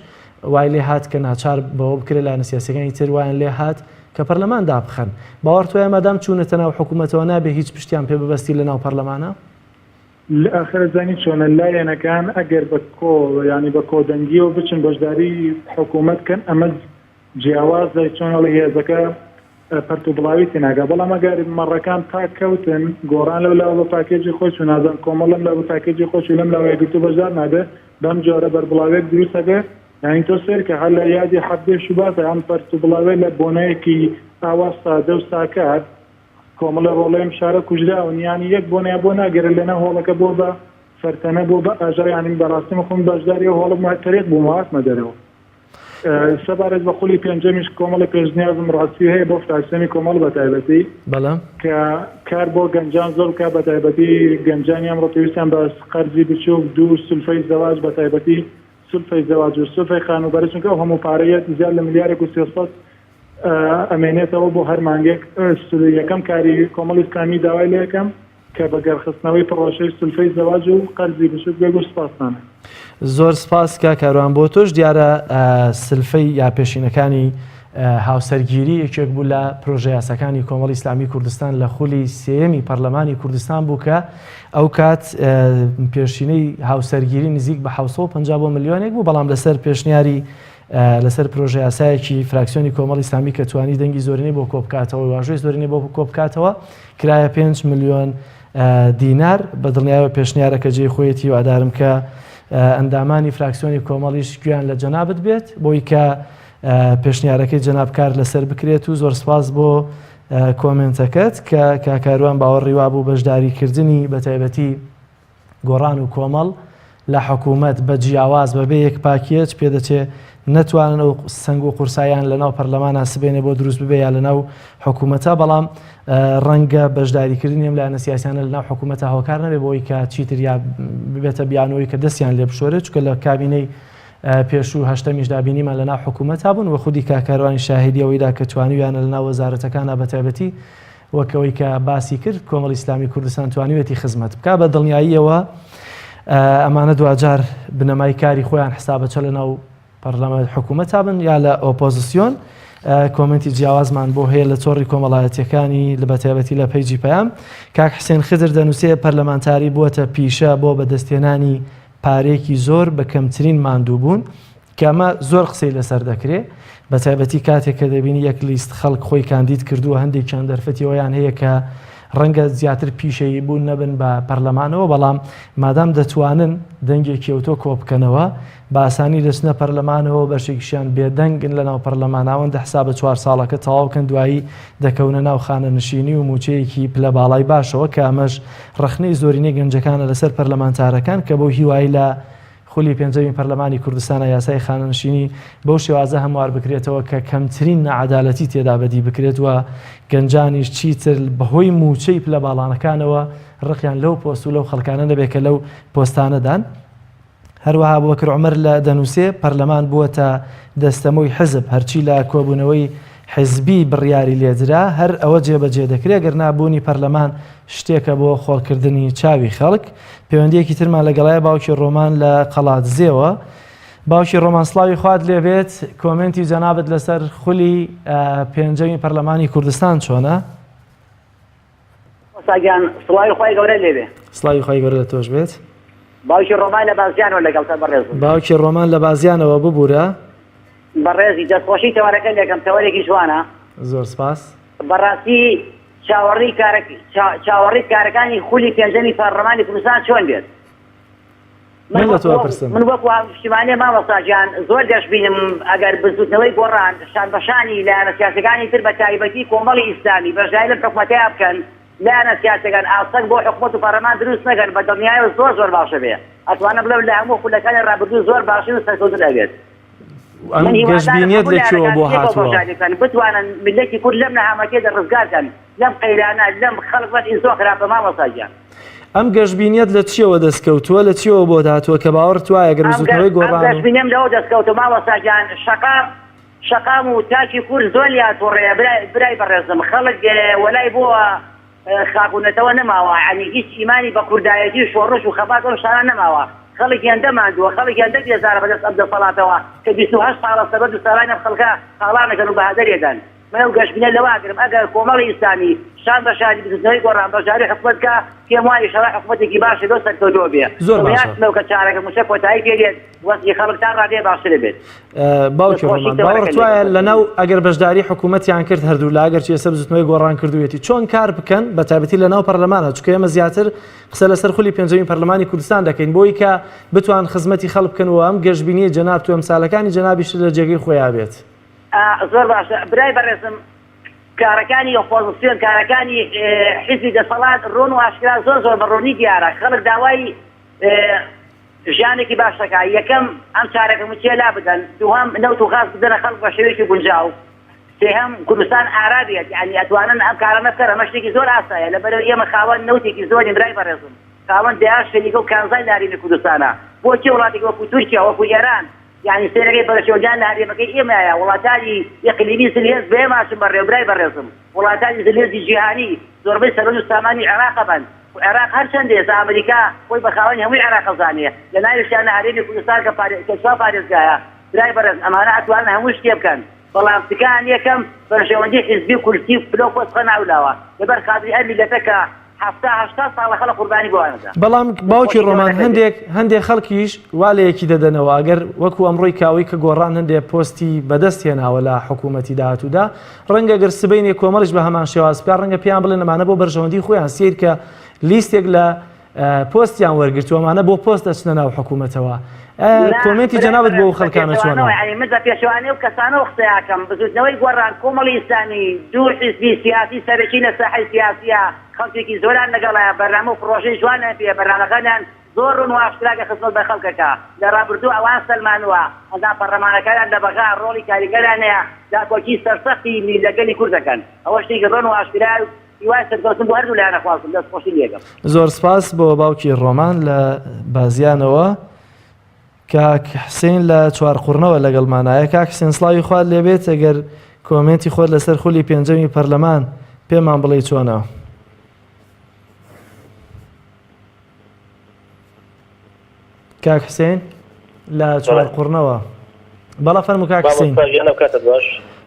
وای لێ هات کە ناچار بەوە بکرێت لایەنە سیاسیەکانی تر وایان لێ هات کە پەرلەمان دابخەن. باوەڕت وایە مادام چوونەتە ناو حکوومەتەوە نابێ هیچ پشتیان پێ ببەستی لە ناو پەرلەمانا؟ لە ئاخر ئەزانی چۆنە لایەنەکان ئەگەر بە کۆ یانی بە کۆدەنگیەوە بچن بەشداری حکوومەت کەن ئەمە جیاوازە چۆن ئەڵێ هێزەکە پەرت و بڵاوی تێناگا بەڵام ئەگەر مەڕەکان پاک کەوتن گۆڕان لەو لاوە بە پاکێجی خۆی چوو نازانم کۆمەڵ لەم لاوە بە پاکێجی خۆی چوو لەم لاوە یەکگرتوو بەشدار نابێ بەم جۆرە بەربڵاویەک دروست ئەبێ یانی تۆ سەیرکە هەر لە یادی حەڤدەی شوباتە ئەم پەرت و بڵاویە لە بۆنەیەکی ئاوا سادە و ساکار کۆمەڵێ ڕۆڵەی ئەم شارە کوژراون یانی یەک بۆنەیان بۆ ناگەرێ لەناو هۆڵەکە بۆ بە فەرتەنە بۆ بە ئاژاوە یانی بەڕاستی من خۆم بەشداری ئەو هۆڵە بووم تەریق بووم و هاتمە دەرەوە. سەبارەت بە خولی پێنجەمیش کۆمەڵی پێشنیازم ڕاستی هەیە بۆ فراکسیۆنی کۆمەڵ بە تایبەتی بەڵێ. کە کار بۆ گەنجان زۆر بکات بە تایبەتی گەنجانی ئەمڕۆ پێویستیان بە قەرزی بچووک دوو سولفەی زەواج بە تایبەتی سولفەی زەواج و سولفەی خانووبەرە چونکە ئەو هەموو پارەیە زیاد لە ملیارێک و 300 ئەمێنێتەوە بۆ هەر مانگێک یەکەم کاری کۆمەڵی ئیسلامی داوای لێ ئەکەم کە بە گەڕخستنەوەی پڕۆژەی سولفەی زەواج و قەرزی بچوک بێ گوش سپاستان. زۆر سپاس کاک کاروان بۆ تۆش دیارە سلفەی یا پێشینەکانی هاوسەرگیری یەکێک بوو لە پرۆژە یاساکانی کۆمەڵی ئیسلامی کوردستان لە خولی سێیەمی پەرلەمانی کوردستان بوو کە ئەو کات پێشینەی هاوسەرگیری نزیک بە 750 بۆ ملیۆنێک بوو بەڵام لەسەر پێشنیاری. لەسەر پرۆژەیاسایەکی فراکسیۆنی کۆمەڵی ئیسلامی کە توانی دەنگی زۆرینەی بۆ کۆبکاتەوە واژۆی زۆرینەی بۆ کۆبکاتەوە کرایە 5 ملیۆن دینار. بە دڵنیایەوە پێشنیارەکە جێی خۆیەتی و ئادارم کە ئەندامانی فراکسیۆنی کۆمەڵیش گوێیان لە جەنابت بێت بۆی کە پێشنیارەکەی جەناب کار لەسەر بکرێت و زۆر سپاس بۆ کۆمێنتەکەت کە کاکاروان باوەڕی وابوو بەشداریکردنی بە تایبەتی گۆڕان و کۆمەڵ لە حکوومەت بە جیاواز بەبێ یەک پاکێج پێدەچێ نەتوانن ئەو سەنگ و قورسایان لەناو پەرلەمانا سبەینێ بۆ دروست ببێ یا لەناو حکوومەتە، بەڵام ڕەنگە بەشداریکردنی ئەم لایەنە سیاسیانە لەناو حکوومەتە هۆکار نەبێ بۆی کە چیتر یا ببێتە بیانۆی کە دەستیان لێ بشۆرێت، چونکە لە کابینەی پێشوو هەشتەمیشدا بینیمان لەناو حکوومەتا بوون و خودی کاک کاروانی شاهیدی ئەوەیدا کە توانیویانە لەناو وەزارەتەکانا بەتایبەتی وەک ئەوەی کە باسی کرد کۆمەڵی ئیسلامی کوردستان توانیوێتی خزمەت بکا. بە دڵنیاییەوە ئەمانە دواجار بنەمای کاری خۆیان حسابە چە لەناو پەرلەمان حکوومەتا بن یا لە ئۆپۆزیسیۆن. کۆمنتی جیاوازمان بۆ هەیە لە تۆڕی کۆمەڵایەتیەکانی لە بەتایبەتی لە page ی پەیام. کاک حسێن خدر دەنووسێ پەرلەمانتاری بووەتە پیشە بۆ بەدەستهێنانی پارەیەکی زۆر بە کەمترین ماندووبوون. کە ئەمە زۆر قسەی لەسەر دەکرێ بەتایبەتی کاتێک کە دەبینی یەک لیست خەڵک خۆی کاندید کردووە هەندێکیان دەرفەتی ئەوەیان هەیە کە ڕەنگە زیاتر پیشەیی بوون نەبن بە پەرلەمانەوە بەڵام مادام دەتوانن دەنگێکی ئەوتۆ کۆبکەنەوە بە ئاسانی دەچنە پەرلەمانەوە بەشێکیشیان بێدەنگن لەناو پەرلەمان ئەوەندە حسابە چوار ساڵەکە تەواوکەن دوایی دەکەونە ناو خانەنشینی و موچەیەکی پلە باڵای باشەوە کە ئەمەش ڕەخنەی زۆرینەی گەنجەکانە لەسەر پەرلەمانتارەکان کە بەو هیوای لە خولی پێنجەمی پەرلەمانی کوردستانە یاسای خانەنشینی بەو شێوازە هەموار بکرێتەوە کە کەمترین ناعەدالەتی تێدا بەدی بکرێت و گەنجانیش چیتر بەهۆی مووچەی پلە باڵانەکانەوە ڕقیان لەو پۆست و لەو خەڵکانە نەبێت کە لەو پۆستانەدان. هەروەها ئەبوبەکر عومەر لە دەنووسێ، پەرلەمان بووەتە دەستەمۆی حزب، هەرچی لە کۆبوونەوەی حزبی بڕیاری لێدرا هەر ئەوە جێبەجێ دەکرێ، گەرنا بوونی پەرلەمان شتێکە بۆ خۆڵکردنی چاوی خەڵک. پەیوەندیەکی ترمان لەگەڵایە باوکی ڕۆمان لە قەڵادزێوە. باوکی ڕۆمان سڵاوی خوات لێبێت، کۆمێنتی جەنابت لەسەر خولی پێنجەمی پەرلەمانی کوردستان چۆنە؟ مامۆستا گیان سڵاوی خوای گەورە لێبێ. سڵاوی خوای گەورە لە تۆش بێت. باوکی ڕۆمان لە بازیانەوە لەگەڵتە بەڕێزم. باوکی ڕۆمان لە بازیانەوە ببورە. بەڕێزی دەستخۆشی تەوەرەکە لێکەم تەوەرێکی جوانە. زۆر سپاس. بەڕاستی چاوەڕی کارە چاوەڕی کارەکانی خولی پێنجەمی پەڕلەمانی کوردستان چۆن بێت؟ من لە تۆ ئەپرسم. من وەکو هاونیشتیمانێ مامۆستا گیان زۆر گەشبینم ئەگەر بزوتنەوەی گۆڕان شان بە شانی لایەنە سیاسیەکانی تر بە تایبەتی کۆمەڵی ئیسلامی بەشداری لەم حکومەتەیا بکەن لایەنە سیاسیەکان ئاستەنگ بۆ حکومەت و پەڕلەمان دروست نەکەن بە دڵنیایەوە زۆر زۆر باشە بێ ئەتوانم بڵێم لە هەموو خولەکانی ڕابردوو زۆر باشتر و سەرکەوتر ئەبێت. ئەم من هیوادارم گەشبینیەت هەموو لە کوێوە لایەنەکان بۆ پێکەوە هاتووە؟ بەشداری بکەن بتوانن میللەتی کورد لەم نەهامەتیە ڕزگار کەن لەم قەیرانە لەم خەڵک وەزعی زۆر خراپە مامۆستا گیان. ئەم گەشبینیەت لە چیەوە دەستکەوتووە؟ لە چیەوە بۆت هاتووە کە باوەڕت وایە گەر ئەم بزوتنەوەی ئەم گۆڕان و. گەشبینیەم لەوە دەستکەوتووە مامۆستا گیان شەقام شەقام و تاکی کورد زۆر لێیان توڕەیە برای برای بەڕێزم خەڵک وەلای بۆ خاک و نەتەوە نەماوە یانی هیچ ئیمانی بە کوردایەتی و شۆڕش و خەبات و ئەم شتانە نەماوە خەڵک هێندە ماندووە خەڵک هێندە بێزارە بەدەست ئەم دەسەڵاتەوە کە 28 ساڵە سەربەت و سارانی ئەم خەڵکە تاڵان ئەکەن و بەهەدەر ئەدەن من ئەو گەشبینە لەوە ئەگرم ئەگەر کۆمەڵی ئیسلامی شان بە شانی بزوتنەوەی گۆڕان بەشداری حکومەت بکا پێم وایە ئیشەڵا حکومەتێکی باش لەو سەرکەوتووە بێ زۆر باشە. دڵنیاشمەوە کە چارەکە موچە کۆتایی پێ دێت وەزعی خەڵک تا ڕادەیە باشتر ئەبێت. باوکی دەستخۆشی ڕۆمان تەوەرەکە باوەڕت وایە لێکەم. لەناو ئەگەر بەشداری حکوومەتیان کرد هەردوولا ئەگەرچی ئێستا بزوتنەوەی گۆڕان کردوویەتی چۆن کار بکەن بە تایبەتی لەناو پەرلەمانە چونکە ئێمە زیاتر قسە لەسەر خولی پێنجەمی پەرلەمانی کوردستان دەکەین بۆی کە بتوان خزمەتی خەڵک بکەن و ئەم گەشبینیەی جەنابت و ئەمسالەکانی جەنابیشت لە جێگەی خۆیا بێت. زۆر باشە برای بەڕێزم کارەکانی ئۆپۆزسیۆن کارەکانی حیزبی دەسەڵات ڕوون و ئاشکرا زۆر زۆر بە ڕوونی دیارە خەڵک داوای ژیانێکی باش دەکا یەکەم ئەم چارەکە موچەیە لا بدەن دووهەم نەوت و غاز بدەنە خەڵک بە شێوەیەکی گونجاو سێهەم کوردستان ئارا بێت یعنی ئەتوانن ئەم کارانە بکەن ئەمە شتێکی زۆر ئاسایە لەبەرئەوەی ئێمە خاوەن نەوتێکی زۆرین برای بەڕێزم خاوەن دەیان شەریکە و کانزای لارینی کوردستانە بۆچی وڵاتێکی وەکو تورکیا وەکو ئێران یانی سەیرەکەی بەرژەوەندیان لە هەرێمەکەی ئێمەیە، وڵاتانی ئیقلیمی زلهێز بە ئێمە ئەچن بەڕێوە، برای بەڕێزم وڵاتانی زلهێزی جیهانی زۆربەی سەروەت و سامانی عێراق ئەبەن و عێراق هەرچەندە ئێستا ئەمریکا خۆی بە خاوەنی هەمووی عێراق ئەزانێ لە ناویشیانە هەرێمی کوردستان کە پارێ کە چوار پارێزگایە برای بەڕێزم ئەمانە ئەتوانن هەموو شتێ بکەن بەڵام تکایان یەکەم بەرژەوەندی حیزبی و کورسی و پلە و پۆست بخەنە ئەولاوە لەبەر خاتری ئەم میللەتە کە. 70 80 ساڵە خەڵک قوربانی بۆ ئەوانەدا. بەڵام باوکی دەستخۆشی ڕۆمان گەورە دەبێت. هەندێک هەندێک خەڵکیش وا لە یەکی دەدەنەوە ئەگەر وەکو ئەمڕۆی کاوەی کە گۆڕان هەندێ پۆستی بەدەست هێناوە لە حکوومەتی داهاتوودا ڕەنگە گەر سبەینێ کۆمەڵیش بە هەمان شێواز بکات ڕەنگە پێیان بڵێن ئەمانە بۆ بەرژەوەندی خۆیان سەیر کە لیستێک لە پۆستیان وەرگرتووە ئەمانە بۆ پۆست دەچنە ناو حکوومەتەوە نا کۆمێنتی برای جەنابت بۆ بەڕێز ئەو بە خەڵکانە چۆنە؟ پێچەوانەوە یانی من بە پێچەوانەی ئەو کەسانەوە قسە ئەکەم بزوتنەوەی گۆڕان کۆمەڵی ئیسلامی دوو حیزبی سیاسی سەرەکی لە ساحەی سیاسیە خەڵکێکی زۆریان لەگەڵە بەرنامە و پڕۆژەی جوانیان پێیە بەرنامەکانیان زۆر ڕوون و ئاشکرا کە خزمەت بە خەڵک ئەکا لە ڕابردوو ئەوان سەلمانووە ئەندام پەڕلەمانەکانیان لە بەغا ڕۆڵی کاریگەریان هەیە داکۆکی سەرسەختی لە گەلی کورد دەکەن ئەوە شتێکی ڕوون و ئاشکرایە و هیوای سەرکەوتن بۆ هەردوو لایەن ئەخوازم دەست خۆشی لێکەم. زۆر سپاس بۆ باوکی ڕۆمان لە بازیانەوە. کاک حسین لە چوارقوڕنەوە لەگەڵمانایە کاک حسین سڵاوی خوات لێبێت ئەگەر کۆمێنتی خۆت لەسەر خولی پێنجەمی پەرلەمان پێمان بڵێی چۆنە؟ کاک حسین لە چوارقوڕنەوە بەڵا فەرموو کاک حسین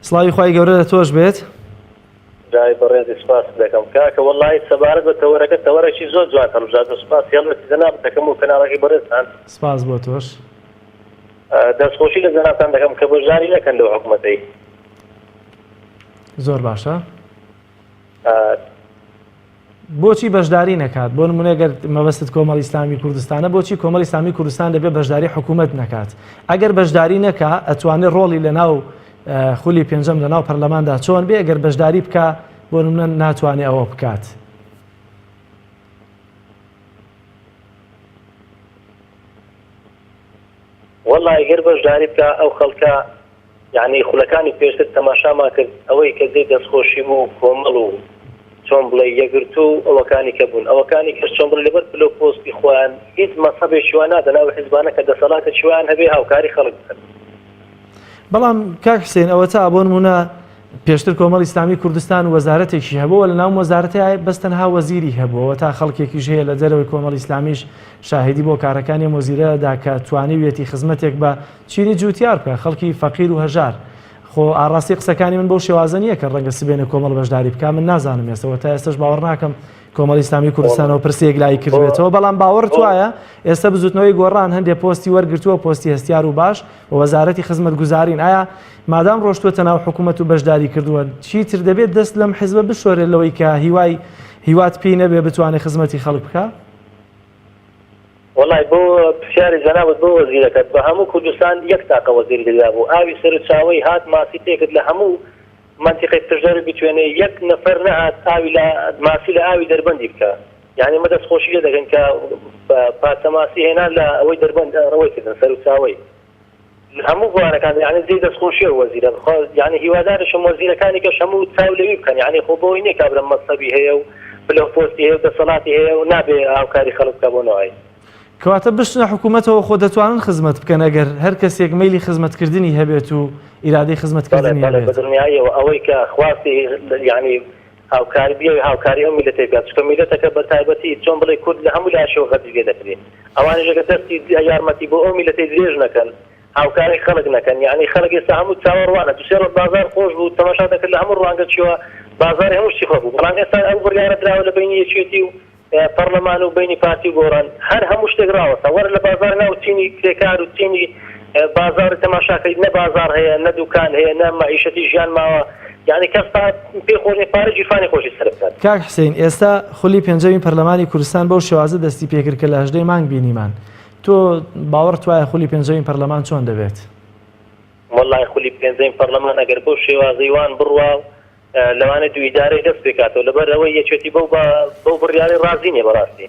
سڵاوی خوای گەورە لە تۆش بێت. برای بەڕێزی سوپاست دەکەم کاکە وەڵاهی سەبارەت بە تەوەرەکە تەوەرێکی زۆر جوان هەڵبژاردوە سوپاسی هەڵوێستی جەنابت دەکەم و کەناڵەکەی بەڕێزتان. سپاس بۆ تۆش. دەستخۆشی لە جەنابتان دەکەم کە بەشداری نەکەن لەو حکومەتەی. زۆر باشە. بۆچی بەشداری نەکات؟ بۆ نمونە گەر مەبەستت کۆمەڵی ئیسلامی کوردستانە بۆچی کۆمەڵی ئیسلامی کوردستان دەبێت بەشداری حکوومەت نەکات؟ ئەگەر بەشداری نەکا ئەتوانێت ڕۆڵی لە ناو خولی پێنجەم لە ناو پەرلەماندا چۆن بێ ئەگەر بەشداری بکا بۆ نمونە ناتوانێت ئەوە بکات. وەڵای گەر بەشداری بکا ئەو خەڵکە یەعنی خولەکانی پێشتر تەماشامان کرد ئەوەی کە جێی دەستخۆشی بوو کۆمەڵ و چۆن بڵێی یەکگرتوو و ئەوەکانی کە بوون ئەوەکانی کەش چۆن بڵێی لەبەر پلە و پۆستی خۆیان هیچ مەزهەبێکی وا نادەن ئەو حیزبانە کە دەسەڵاتێکی وایان هەبێ هاوکاری خەڵک بکەن. بەڵام کاک حسێن ئەوەتا بۆ نموونە پێشتر کۆمەڵی ئیسلامی کوردستان وەزارەتێکی هەبوو لە ناو وەزارەتەیە بەس تەنها وەزیری هەبوو تا خەڵکێکیش هەیە لە دەرەوەی کۆمەڵی ئیسلامیش شاهیدی بۆ کارەکانی ئەم وەزیرە دا کە توانیویەتی خزمەتێک بە چینی جوتیار بکە خەڵکی فەقیر و هەژار خۆ ئاڕاستی قسەکانی من بەو شێوازە نییە کە ڕەنگە سبێنێ کۆمەڵ بەشداری بکا من نازانم ئێستا تا ئێستاش باوەڕ ناکەم کۆمەڵی ئیسلامی کوردستانەوە پرسی یەکلایی کردبێتەوە بەڵام باوەڕت وایە ئێستا بزوتنەوەی گۆڕان هەندێک پۆستی وەرگرتووە پۆستی هەستیار و باش و وەزارەتی خزمەتگوزارین ئایا مادام ڕۆشتووەتە ناو حکوومەت و بەشداری کردووە چیتر دەبێت دەست لەم حزبە بشۆرێت لەوەی کە هیوای هیوات پێی نەبێ بتوانێت خزمەتی خەڵک بکا؟ وەڵای بۆ پرسیاری جەنابت بۆ وەزیرەکەت بە هەموو کوردستان یەک تاقە وەزیری تێدا بوو ئاوی سەرو چاوەی هات ماسی تێکرد لە هەموو مەنتیقەی پشدەر و بیتوێنێ یەک نەفەر نەهات ئاوی لە ماسی لە ئاوی دەربەندی بکا یانی ئێمە دەست خۆشی لێ دەکەین کە پارچە ماسی هێنا لە ئەوەی دەربەند ئەوەی کردن سەرو چاوەی هەموو بوارەکان یانی جێی دەستخۆشیە ئەو وەزیرە خوا یانی هیوادارشم وەزیرەکانی کەش هەموو چاو لەوی بکەن یانی خۆ بۆی نیە کابرا مەنسەبی هەیە و پلە و پۆستی هەیە و دەسەڵاتی هەیە و نابێ هاوکاری خەڵک بکا بۆ نوعی. کەواتە بچنە حکومەتەوە خۆ دەتوانن خزمەت بکەن ئەگەر هەر کەسێک مەیلی خزمەتکردنی هەبێت و ئیرادەی بەڵێ خزمەتکردنی بەڵێ هەبێت. بەدڵنیاییەوە ئەوەی کە خواستی یانی هاوکاری بیەوێ هاوکاری ئەو میللەتەی بکات چونکە میللەتەکە بە تایبەتی چۆن بڵێی کورد لە هەموو لایەکەوە غەدری لێ دەکرێ ئەوانیش ئەگەر دەستی یارمەتی بۆ ئەو میللەتەی درێژ نەکەن هاوکاری خەڵک نەکەن یانی خەڵک ئێستا هەموو چاوەڕوانە دوو سێ ڕۆژ بازاڕ خۆش بوو تەماشا دەکرد لە هەموو ڕوانگەکیەوە بازاڕی هەموو شتی خۆش بوو بەڵام ئێستا ئەو بڕیارە دراوە لە بەینی یەکێتی و پەڕلەمان و بەینی پارتی و گۆڕان هەر هەموو شتێک ڕاوەستا وەرە لە بازاڕ ناو چینی کرێکار و چینی بازاڕی تەماشاکەی نە بازاڕ هەیە نە دوکان هەیە نە مەعیشەتی ژیان ماوە یانی کەس پا پێی خۆش نیە پارەی گیرفانی خۆشی سەرف بکات. کاک حسین ئێستا خولی پێنجەمی پەرلەمانی کوردستان بەو شێوازە دەستی پێکرد کە لە هەژدەی مانگ بینیمان تۆ باوەڕت وایە خولی پێنجەمی پەرلەمان چۆن دەبێت؟ وەڵای خولی پێنجەمی پەرلەمان ئەگەر بەو شێوازەی وان بڕوا لەوانەیە دوو ئیدارەش دەست پێکاتەوە لەبەر ئەوەی یەکێتی بەو بەو بڕیارەی ڕازی نیە بەڕاستی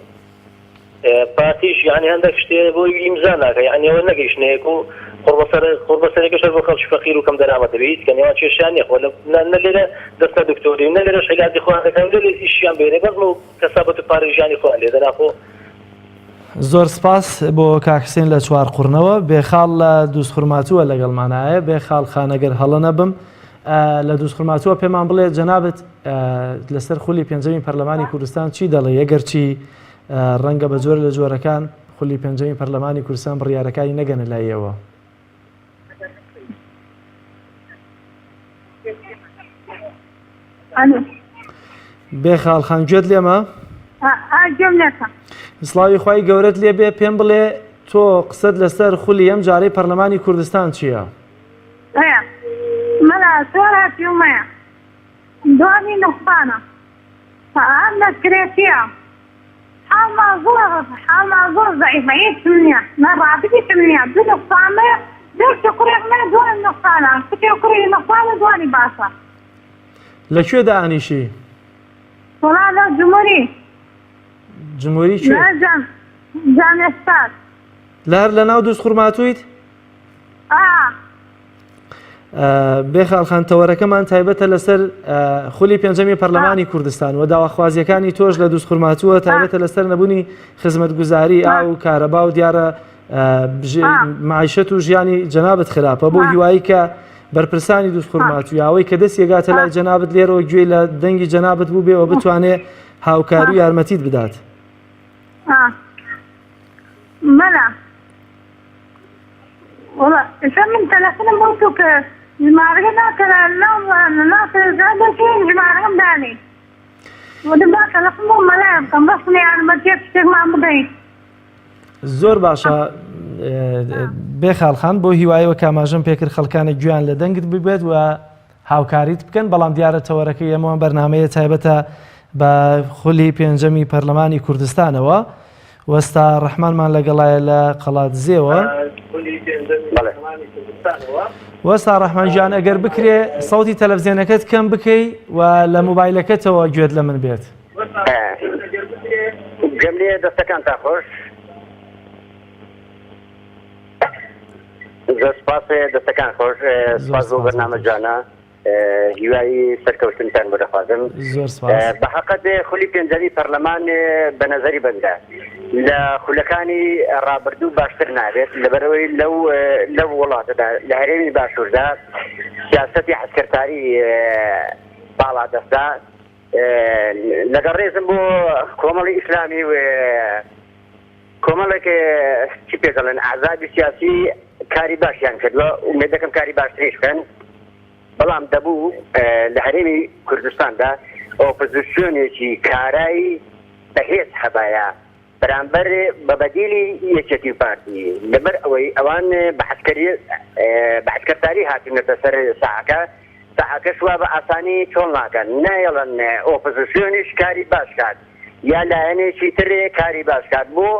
پارتیش یعنی هەندێک شتێ بۆی ئیمزا ناکە یعنی ئەوە نەگەیشتنە یەک و قوڕبەسەر قوڕبەسەرێکەش هەر بۆ خەڵکی فەقیر و کەم دەرامەت دەبێ هیچ کە نێوان کێشیان نیە خۆ نە لێرە دەستە دکتۆری و نە لێرەش عیلاجی خۆیان دەکەن و لێرە ئیشیان بێنێ بەس بۆ کەسابەت و پارەی ژیانی خۆیان لێ دەنا خۆ زۆر سپاس بۆ کاک حسێن لە چوارقوڕنەوە بێخاڵ لە دووزخورماتووە لەگەڵمانایە بێخاڵ خان ئەگەر هەڵە نەبم لە دووزخورماتووە پێمان بڵێ جەنابت لەسەر خولی پێنجەمی پەرلەمانی کوردستان چی دەڵێ ئەگەرچی ڕەنگە بە جۆرە لە جۆرەکان خولی پێنجەمی پەرلەمانی کوردستان بڕیارەکانی نەگەنە لایەوە. بێخاڵ خان گوێت لێمە؟ ئا گوێم لێتە. سڵاوی خوای گەورەت لێ بێ پێم بڵێ تۆ قسەت لەسەر خولی ئەم جارەی پەرلەمانی کوردستان چییە؟ ئێ مەلا سوار هەتیومەیە دوانی نوقسانە ئەم لە کرێچیە حاڵمان زۆر حاڵمان زۆر زەعیفە هیچم نییە نە ڕاتبیشم نییە دوو نوقسانمەیە دوو کچ و کوڕێکم هەیە دوانم نوقسانە کچێ و کوڕی نوقسانە دوانی باشە. لە کوێ دائەنیشی؟ وەڵا لە جمهوری. جمهوری کوێ؟ لە جام جامێ ستار. لە هەر لە ناو دووزخورماتوویت؟ ئا. بێخاڵ خان تەوەرەکەمان تایبەتە لەسەر خولی پێنجەمی پەرلەمانی کوردستان و داواخوازیەکانی تۆش لە دووزخورماتووە تایبەتە لەسەر نەبوونی خزمەتگوزاری ئاو و کارەبا و دیارە معیشەت و ژیانی جەنابت خراپە بۆ هیوایی کە بەرپرسانی دووزخورماتوو یاوەی کە دەست یەگاتە لای جەنابت لێرەوە گوێی لە دەنگی جەنابت بوو بێەوە بتوانێ هاوکاری و یارمەتیت بدات. مەلا وەڵا ئێستا من تەلەفونم بۆ تۆ کە ژمارەکە ناکەرا ناو ناو تەلەفزیۆن دەچین ژمارەکەم دانێ وتم با تەلەفون بۆ مەلایە بکەم بەس یارمەتیەک شتێکمان بدەیت. زۆر باشە بێخاڵ خان بۆ هیوایەوە کاماژەم پێکرد خەڵکانێک گوێیان لە دەنگت ببێت و هاوکاریت بکەن، بەڵام دیارە تەوەرەکەی ئێمە ئەم بەرنامەیە تایبەتە بە خولی پێنجەمی پەرلەمانی کوردستانەوە. وەستا ڕەحمانمان لەگەڵایە لە قەڵادزێوە. وەستا ڕەحمان گیان ئەگەر بکرێ سەوتی تەلەفزیۆنەکەت کەم بکەی و لە مۆبایلەکەتەوە گوێت لە من بێت. گوێم لێیە دەستەکانتان خۆش. زۆر سپاس دەستەکان خۆش سپاس بۆ بەرنامە جوانە هیوای سەرکەوتنتان بۆ دەخوازم بە حەقەت خولی پێنجەمی پەرلەمان بە نەزەری بەندە لە خولەکانی ڕابردوو باشتر نابێت لەبەرەوەی لەو لەو وڵاتەدا لە هەرێمی باشووردا سیاسەتی عەسکەرتاری باڵادەستە لەگەڵ ڕێزم بۆ کۆمەڵی ئیسلامی و کۆمەڵێک چی پێ دەڵێن ئەحزابی سیاسی کاری باشیان کردووە ئومێد دەکەم کاری باشتریش بکەن بەڵام دەبوو لە هەرێمی کوردستاندا ئۆپۆزیسیۆنێکی کارای بەهێز هەبایە بەرامبەر بە بەدیلی یەکێتی و پارتی لەبەر ئەوەی ئەوان بە عەسکەری بە عەسکەرتاری هاتوونەتە سەر ساحەکە ساحەکەش وا بە ئاسانی چۆڵ ناکەن نایەڵن ئۆپۆزیسیۆنیش کاری باش کات یا لایەنێکی تر کاری باش کات بۆ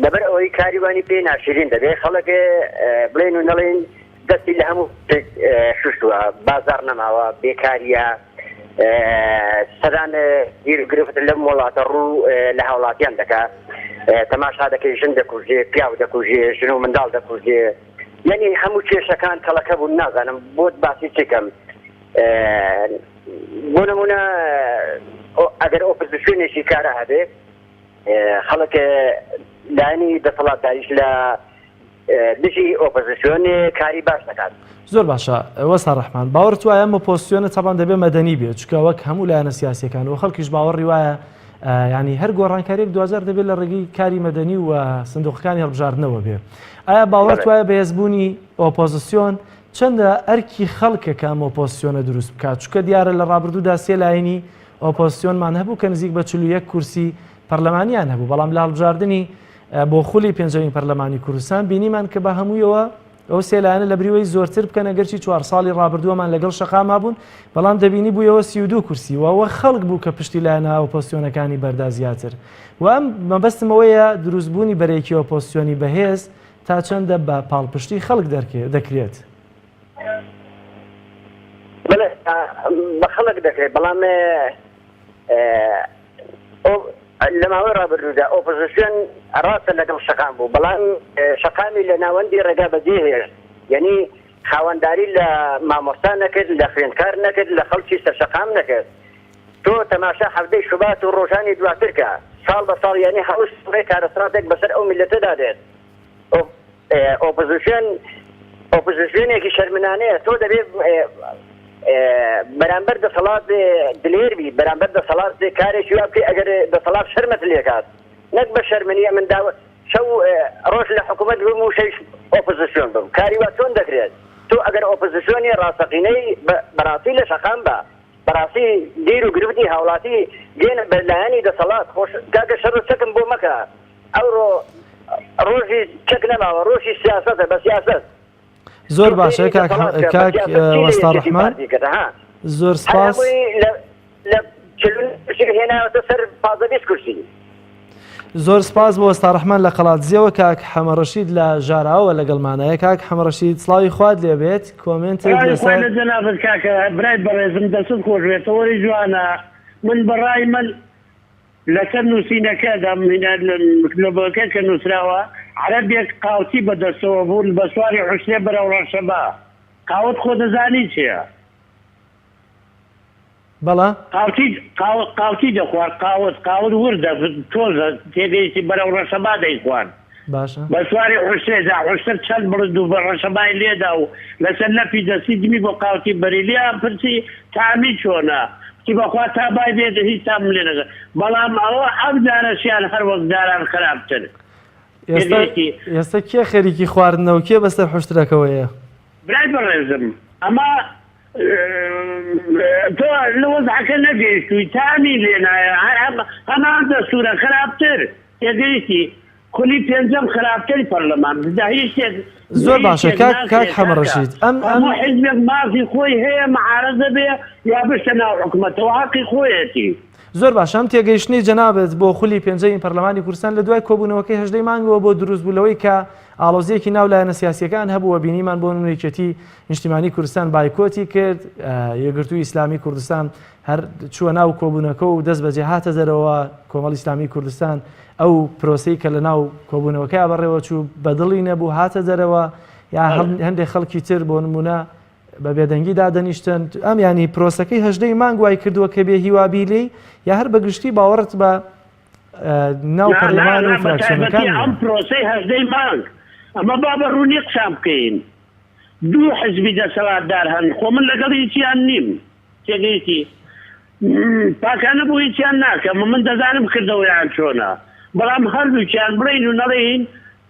لەبەر ئەوەی کاری وانی پێ ناشرین دەبێ خەڵک بڵێن و نەڵێن دەستی لە هەموو شتێک شوشتووە بازاڕ نەماوە بێکاریە سەدان گیر و گرفت لەم وڵاتە ڕوو لە هاوڵاتیان دەکا تەماشا دەکەی ژن دەکوژێ پیاو دەکوژێ ژن و منداڵ دەکوژێ یعنی هەموو کێشەکان کەڵەکە بوون نازانم بۆت باسی چی کەم بۆ نمونە ئەگەر ئۆپۆزیسیۆنێکی کارا هەبێ خەڵک لایەنی دەسەڵاتداریش لە دژی ئۆپۆزیسیۆن کاری باش دەکات. زۆر باشە وەستا ڕەحمان باوەڕت وایە ئەم ئۆپۆزسیۆنە تەبان دەبێ مەدەنی بێت چونکە وەک هەموو لایەنە سیاسیەکان و خەڵکیش باوەڕی وایە ینی هەر گۆڕانکاریەک دواجار دەبێت لە ڕێگەی کاری مەدەنی و سندوقەکانی هەڵبژاردنەوە بێ ئایا باوەڕت وایە بەهێزبوونی ئۆپۆزسیۆن چەندە ئەرکی خەڵکە کە ئەم ئۆپۆزسیۆنە دروست بکات، چونکە دیارە لە ڕابردوودا سێ لایەنی ئۆپۆزسیۆنمان هەبوو کە نزیک بە 41 کورسی پەرلەمانیان هەبوو، بەڵام لە هەڵبژاردنی بۆ خولی پێنجەمی پەرلەمانی کوردستان بینیمان کە بە هەموویەوە ئەو سێ لایەنە لە بریوەی زۆرتر بکەن ئەگەرچی چوار ساڵی ڕابردووەمان لەگەڵ شەقاما بوون بەڵام دەبینی بوویەوە 32 کورسی و ئەوە خەڵک بوو کە پشتی لایەنە ئۆپۆزسیۆنەکانی بەردا زیاتر و ئەم مەبەستم ئەوەیە دروستبوونی بەرەیەکی ئۆپۆزسیۆنی بەهێز تا چەندە بە پاڵپشتی خەڵک دەکرێت؟ بەڵێ بە خەڵک دەکرێت، بەڵام لە ماوەی ڕابردوودا ئۆپۆزسیۆن ڕاستە لەگەڵ شەقام بوو، بەڵام شەقامی لە ناوەندی ڕێگا بەجێهێشت، یەنی خاوەنداری لە مامۆستا نەکرد، لە خوێندکار نەکرد، لە خەڵکی سەرشەقام نەکرد. تۆ تەماشا حەڤدەی شوبات و ڕۆژانی دواتر کە، ساڵ بە ساڵ یانی هەموو ساڵێک کارەساتێک بەسەر ئەو میللەتەدا دێت. ئۆپۆزسیۆن ئۆپۆزسیۆنێکی شەرمنانەیە، تۆ دەبێ بەرامبەر دەسەڵات دلێر بی، بەرامبەر دەسەڵات کارێکی وا بکەی ئەگەر دەسەڵات شەرمت لێکات، نەک بە شەرمنی ئەمن داوە شەو ڕۆژ لە حکوومەت بم و شەویش ئۆپۆزسیۆن بم، کاری وا چۆن دەکرێت؟ تۆ ئەگەر ئۆپۆزسیۆنی ڕاستەقینەی بەڕاستی لە شەقام بە. بەڕاستی گیر و گرفتی هاوڵاتی دێنە بە لایەنی دەسەڵات خۆش کاکە شەڕ چەکم بۆ مەکە ئەوڕۆ ڕۆژی چەک نەماوە ڕۆژی سیاسەتە بە سیاسەت. زۆر باشە کاک کاک وەستا ڕەحمان زۆر سپاس. زۆر سپاس بۆ وەستا ڕەحمان لە قەڵادزیەوە کاک حەمەڕەشید لە ژاراوە لەگەڵمانایە کاک حەمەڕەشید سڵاوی خوات لێ بێت کۆمێنتت لەسەر لە جەنابت کاکە برای بەڕێزم دەستت خۆش بێت تەوەری جوانە من بەڕای من لەسەر نووسینەکە لە کە نووسراوە عەرەبێک قاوتی بەدەستەوە بوون بە سواری حوشترێ بەرەو ڕەشەبا قاوت خۆ دەزانی چیە؟ بەڵێ. قاوتی قاوتی دەخوارد قاوت قاوت وردە تۆزە تێگەیشتی بەرەو ڕەشەبا دەیخوارد. باشە. بە سواری حوشترێ جا حوشتر چەند بڵند و بە ڕەشەبای لێدا و لەسەر لەپی دەستی دمی بۆ قاوتی بەری لێیان پرسی تامی چۆنە؟ وتی بەخوا تا بای بێت هیچ تامم لێ نەکرد بەڵام ئەوە ئەم جارەشیان هەر وەک جاران خراپتر. ئێستا تێگەیشتی. ئێستا کێ خەریکی خواردنە و کێ بەسەر حوشترەکەوەیە؟ برای بەڕێزم ئەمە تۆ لە وەزعەکە نەگەیشتووی تامی لێ نایە هەر هەمان دەستوورە خراپتر تێگەیشتی خولی پێنجەم خراپتر پەرلەمان دا هیچ شتێک زۆر باشە کاک کاک حەمە ڕەشید ئەم ئەم هەموو حیزبێک مافی خۆی هەیە معارەزە بێ یا بچتە ناو حکومەتەوە حەقی خۆیەتی. زۆر باشە ئەم تێگەیشتنەی جەنابت بۆ خولی پێنجەمی پەرلەمانی کوردستان لە دوای کۆبوونەوەکەی هەژدەی مانگەوە بۆ دروست بوو لەوەی کە ئاڵۆزییەکی ناو لایەنە سیاسییەکان هەبوو و بینیمان بۆ نمونە یەکێتی نیشتیمانی کوردستان بایکۆتی کرد یەکگرتووی ئیسلامی کوردستان هەر چووە ناو کۆبوونەکە و دەست بەجێ هاتە دەرەوە کۆمەڵی ئیسلامی کوردستان ئەو پرۆسەی کە لە ناو کۆبوونەوەکەیا بەڕێوە چوو بەدڵی نەبوو هاتە دەرەوە یا هەندێک خەڵکی تر بۆ نمونە بە بێدەنگی دادەنیشتن ئەم ینی پرۆسەکەی هەژدەی مانگ وای کردووە کە بێ هیوابی لێی یا هەر بەگشتی باوەڕت بە ناو پەرلەمان و فراکسیۆنەکان ئەم پرۆسەی هەژدەی مانگ ئەمە با بە ڕوونی قسان بکەین دوو حزبی دەسەڵاتدار هەن خۆ من لەگەڵ هیچیان نیم تێگەیشتی پاکانە بۆ هیچیان ناکەم من دەزانم کردەوەیان چۆنە بەڵام هەردووکیان بڵێین و نەڵێین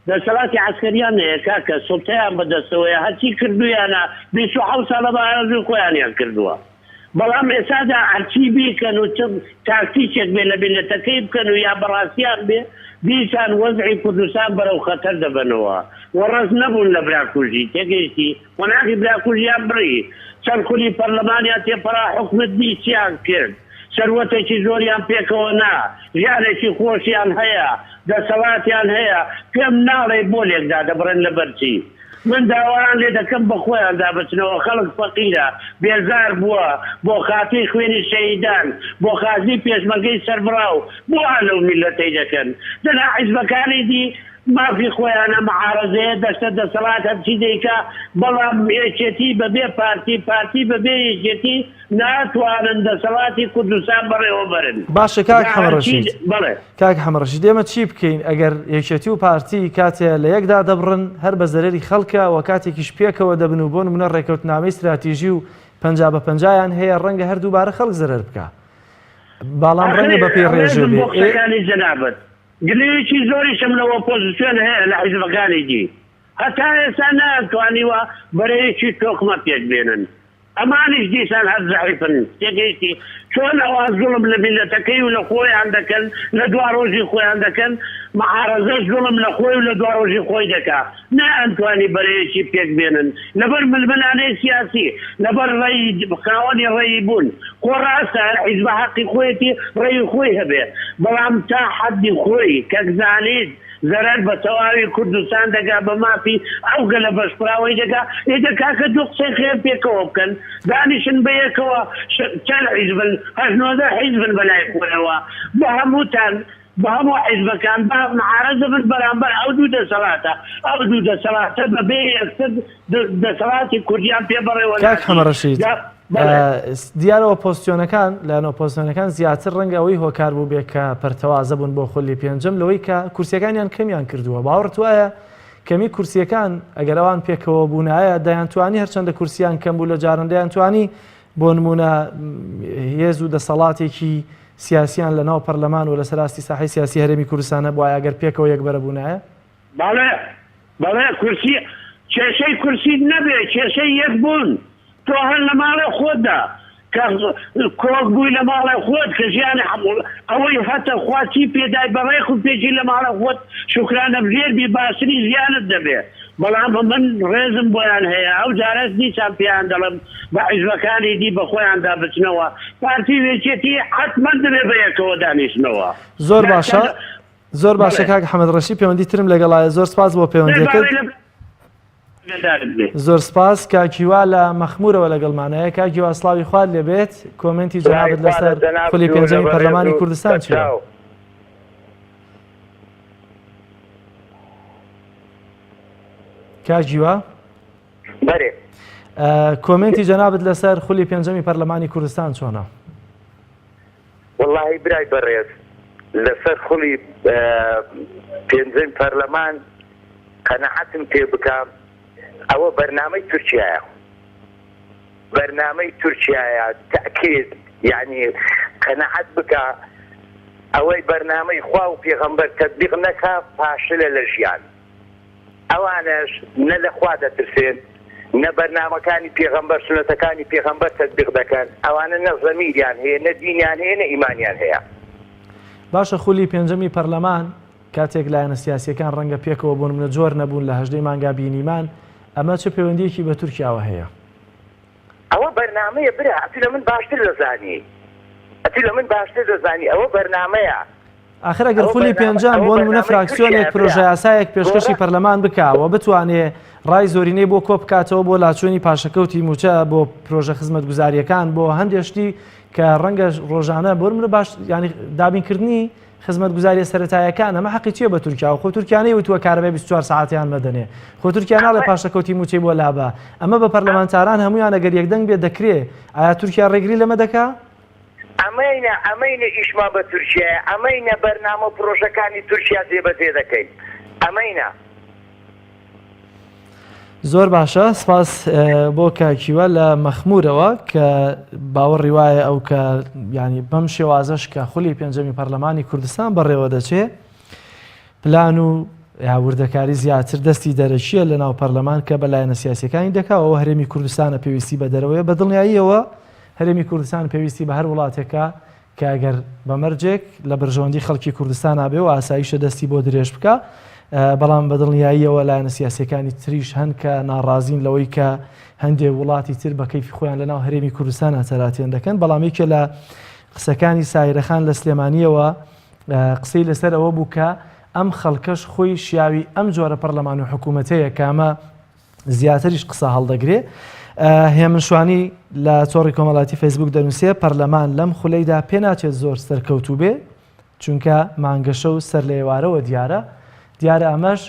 دەسەڵاتی عەسکەریان هەیە کاکە سوڵتەیان بەدەستەوەیە هەرچی کردویانە 27 ساڵە بە ئارەزوی خۆیانیان کردووە بەڵام ئێستادا هەرچی بیکەن و چ تاکتیکێک بێ لە میللەتەکەی بکەن و یا بەڕاستیان بێ دیسان وەزعی کوردستان بەرەو خەتەر دەبەنەوە و ڕەز نەبوون لە براکوژی تێگەیشتی قۆناغی براکوژیان بڕی چەند خولی پەرلەمانیان تێپەڕا حوکمت دی چیان کرد سەروەتێکی زۆریان پێکەوە نا ژیانێکی خۆشیان هەیە دەسەڵاتیان هەیە پێم ناڵێی بۆ لێک دادەبڕێن لەبەرچی من داوایان لێ دەکەم بە خۆیاندا بچنەوە خەڵک فەقیرە بێزار بووە بۆ خاتری خوێنی شەهیدان بۆ خاتری پێشمەرگەی سەربڕاو بۆ وا لەو میللەتەی دەکەن دەنا حیزبەکانی دی مافی خۆیانە معارەزەیە دەستە دەسەڵات هەرچی دەیکا بەڵام یەکێتی بەبێ پارتی پارتی بەبێ یەکێتی ناتوانن دەسەڵاتی کوردستان بەڕێوە بەرن. باشە کاک حەمە ڕەشید بەڵێ. کاک حەمە ڕەشید ئێمە چی بکەین ئەگەر یەکێتی و پارتی کاتێ لە یەک دادەبڕن هەر بە زەرەری خەڵکە و کاتێکیش پێکەوە دەبن و بۆ نمونە ڕێکەوتنامەی ستراتیژی و 50 بە پەنجایان هەیە ڕەنگە هەر دووبارە خەڵک زەرەر بکا بەڵام ڕەنگە بە پێی ڕێژە ڕێزم بێ بۆ قسەکانی جەنابت گلەیەکی زۆریشم لە ئۆپۆزسیۆن هەیە لە حیزبەکانی دی هەتا ئێستا نەیانتوانیوە بەرەیەکی تۆکمە پێک بێنن ئەمانیش دیسان هەر زەعیفن تێگەیشتی چۆن ئەوان زوڵم لە میللەتەکەی و لە خۆیان دەکەن لە دواڕۆژی خۆیان دەکەن معارەزەش زوڵم لە خۆی و لە دواڕۆژی خۆی دەکا نەیانتوانی بەرەیەکی پێک بێنن لەبەر ململانێی سیاسی لەبەر ڕەئی خاوەنی ڕەئی بوون خۆ ڕاستە هەر حیزبە حەقی خۆیەتی ڕەئی خۆی هەبێ بەڵام تا حەدی خۆی کەک زانیت زەرەر بە تەواوی کوردستان دەگا بە مافی ئەو گەلە بەشخوراوەی دەگا ئێ دە کاکە دوو قسەی خێر پێکەوە بکەن دانیشن بەیەکەوە چەند حیزبن هەشت 19 حیزبن بەلای خۆیەوە بە هەمووتان بە هەموو حیزبەکان بە معارەزە بن بەرامبەر ئەو دوو دەسەڵاتە ئەو دوو دەسەڵاتە بەبێ یەکتر دەسەڵاتی کوردیان پێ بەڕێوە کاک حەمە ڕەشید دیارە ئۆپۆزسیۆنەکان لایەنە ئۆپۆزسیۆنەکان زیاتر ڕەنگە ئەوەی هۆکار بوو بێ کە پەرتەوازە بوون بۆ خولی پێنجەم لەوەی کە کورسیەکانیان کەمیان کردووە باوەڕت وایە کەمی کورسیەکان ئەگەر ئەوان پێکەوە بوونایە دەیانتوانی هەرچەندە کورسیان کەم بوو لە جاران دەیانتوانی بۆ نمونە هێز و دەسەڵاتێکی سیاسیان لە ناو پەرلەمان و لەسەر ئاستی ساحەی سیاسی هەرێمی کوردستان هەبوایە ئەگەر پێکەوە یەکبەرە بوونایە؟ بەڵێ بەڵێ کورسی کێشەی کورسی نەبێ کێشەی یەک بوون تۆ هەر لە ماڵێ خۆتدا. کە کۆک بووی لە ماڵێ خۆت کە ژیانی حەموو ئەوەی هەتە خوا چی پێدای بە ڕێک و پێکی لە ماڵە خۆت شوکرانە بژێر بی باشترین ژیانت دەبێ بەڵام من ڕێزم بۆیان هەیە ئەو جارەش دیسان پێیان دەڵێم بە حیزبەکانی دی بە خۆیاندا بچنەوە پارتی و یەکێتی حەتمەن دەبێ بە یەکەوە دانیشنەوە زۆر باشە زۆر باشە کاک حەمەد ڕەشی پەیوەندی ترم لەگەڵایە زۆر سپاس بۆ پەیوەندیەکەت زۆر سپاس کاک هیوا لە مەخمورەوە لەگەڵمانایە کاک هیوا سڵاوی خوات لێبێت کۆمێنتی جەنابت لەسەر خولی پێنجەمی پەرلەمانی کوردستان چییە؟ کاک هیوا بەرێ کۆمێنتی جەنابت لەسەر خولی پێنجەمی پەرلەمانی کوردستان چۆنە؟ وەڵاهی برای بەڕێز لەسەر خولی پێنجەمی پەرلەمان قەناعەتم پێ بکە ئەوە بەرنامەی تورکیایە بەرنامەی تورکیایە تەئکید یعنی قەناعەت بکە ئەوەی بەرنامەی خوا و پێغەمبەر تەتبیق نەکا فاشلە لە ژیان ئەوانەش نە لە خوا دەترسێن نە بەرنامەکانی پێغەمبەر سونەتەکانی پێغەمبەر تەتبیق دەکەن ئەوانە نە زەمیریان هەیە نە دینیان هەیە نە ئیمانیان هەیە. باشە خولی پێنجەمی پەرلەمان کاتێک لایەنە سیاسیەکان ڕەنگە پێکەوە بۆ نمونە جۆر نەبوون لە هەژدەی مانگا بینیمان ئەمە چ پەیوەندیەکی بە تورکیاوە هەیە؟ ئەوە بەرنامەیە برا ئەتو لە من باشتر دەزانی ئەتو لە من باشتر دەزانی ئەوە بەرنامەیە. ئاخر ئەگەر خولی پێنجەم بۆ نمونە فراکسیۆنێک پرۆژەیاسایەک پێشکەشی پەرلەمان بکا و بتوانێ ڕای زۆرینەی بۆ کۆ بکاتەوە بۆ لاچوونی پاشەکەوتی مووچە بۆ پرۆژە خزمەتگوزارییەکان بۆ هەندێ شتی کە ڕەنگە ڕۆژانە بۆ نمونە باش یانی دابینکردنی خزمەتگوزاریە سەرەتایەکان ئەمە حەقی چییە بە تورکیا خۆ تورکیا نەیوتووە کارەبای 24 سەعاتیان مەدەنێ خۆ تورکیا ناڵێ پاشەکەوتی مووچەی بۆ لابە ئەمە بە پەرلەمانتاران هەمویان ئەگەر یەکدەنگ بێت دەکرێ ئایا تورکیا ڕێگری لەمە دەکا؟ ئەمەینە ئەمەینە ئیشمان بە تورکیایە ئەمەینە بەرنامە و پرۆژەکانی تورکیا جێبەجێ دەکەین ئەمەینە. زۆر باشە سپاس بۆ کاک هیوا لە مەخمورەوە کە باوەڕی وایە ئەو کە ینی بەم شێوازەش کە خولی پێنجەمی پەرلەمانی کوردستان بەڕێوە دەچێ پلان و وردەکاری زیاتر دەستی دەرەکیە لە ناو پەرلەمان کە بە لایەنە سیاسەکانی دەکاوە هەرێمی کوردستانە پێویستی بە دەرەوەیە بە دڵنیاییەوە هەرێمی کوردستان پێویستی بە هەر وڵاتێکە کە ئەگەر بە مەرجێک لە بەرژەوەندی خەڵکی کوردستانا بێ و ئاسایشە دەستی بۆ درێژ بکا، بەڵام بە دڵنیاییەوە لایەنە سیاسییەکانی تریش هەن کە ناڕازین لەوەی کە هەندێ وڵاتی تر بە کەیفی خۆیان لەناو هەرێمی کوردستانا تەراتێن دەکەن، بەڵام یەکێ لە قسەکانی سایرە خان لە سلێمانییەوە قسەی لەسەر ئەوە بوو کە ئەم خەڵکەش خۆی شیاوی ئەم جۆرە پەرلەمان و حکوومەتەیە کە ئەمە زیاتریش قسە هەڵدەگرێ. هێمن شوانی لە تۆڕی کۆمەڵاتی فەیسبوک دەنووسێ پەرلەمان لەم خولەیدا پێناچێت زۆر سەرکەوتوو بێ چونکە مانگەشە و سەر لە ئێوارەوە دیارە دیارە ئەمەش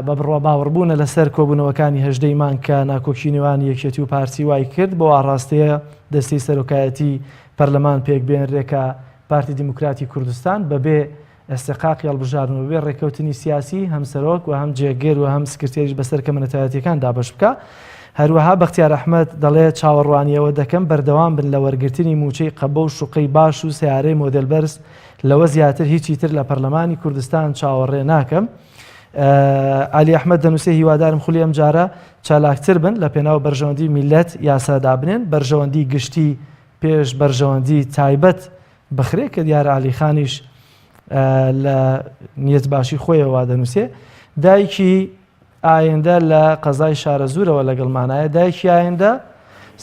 بە بڕوا باوەڕبوونە لەسەر کۆبوونەوەکانی هەژدەی مانگ کە ناکۆکی نێوان یەکێتی و پارتی وای کرد بۆ ئاڕاستەیە دەستەی سەرۆکایەتی پەرلەمان پێک بێنرێ کە پارتی دیموکراتی کوردستان بەبێ ئیستحقاقی هەڵبژاردن و بەبێ ڕێککەوتنی سیاسی هەم سەرۆک و هەم جێگر و هەم سکرتێریش بەسەر کەمە نەتەوایەتیەکان دابەش بکا. هەروەها بەختیار ئەحمەد دەڵێ چاوەڕوانی ئەوە دەکەم بەردەوام بن لە وەرگرتنی مووچەی قەبە و شوقەی باش و سەیارەی مۆدێل بەرز لەوە زیاتر هیچی تر لە پەرلەمانی کوردستان چاوەڕێ ناکەم. عەلی ئەحمەد دەنووسێ هیوادارم خولی ئەمجارە چالاکتر بن لە پێناو بەرژەوەندی میللەت یاسا دابنێن بەرژەوەندی گشتی پێش بەرژەوەندی تایبەت بخرێ کە دیارە عەلی خانیش لە نیەت باشی خۆیەوە وا دەنووسێ دایکی ئایندە لە قەزای شارەزوورەوە لەگەڵمانایە دایکی ئایندە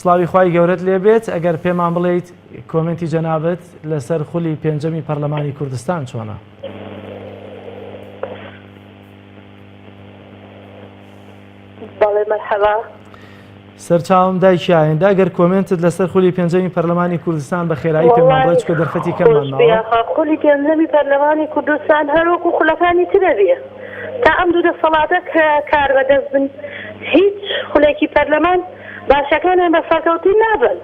سڵاوی خوای گەورەت لێبێت ئەگەر پێمان بڵێیت کۆمنتی جەنابت لەسەر خولی پێنجەمی پەرلەمانی کوردستان چۆنە؟ بەڵێ مەرحەبا. سەرچاوم دایکی ئایندە گەر کۆمێنتت لەسەر خولی پێنجەمی پەرلەمانی کوردستان بە خێرایی پێمان بڵێ چونکە دەرفەتی کەممان ماوە. خولی پێنجەمی پەرلەمانی کوردستان هەر وەکو خولەکانی ترە بێ تا ئەم دوو دەسەڵاتە کە کار بەدەست بن هیچ خولێکی پەرلەمان باشەکانیان بە سەرکەوتن نابن.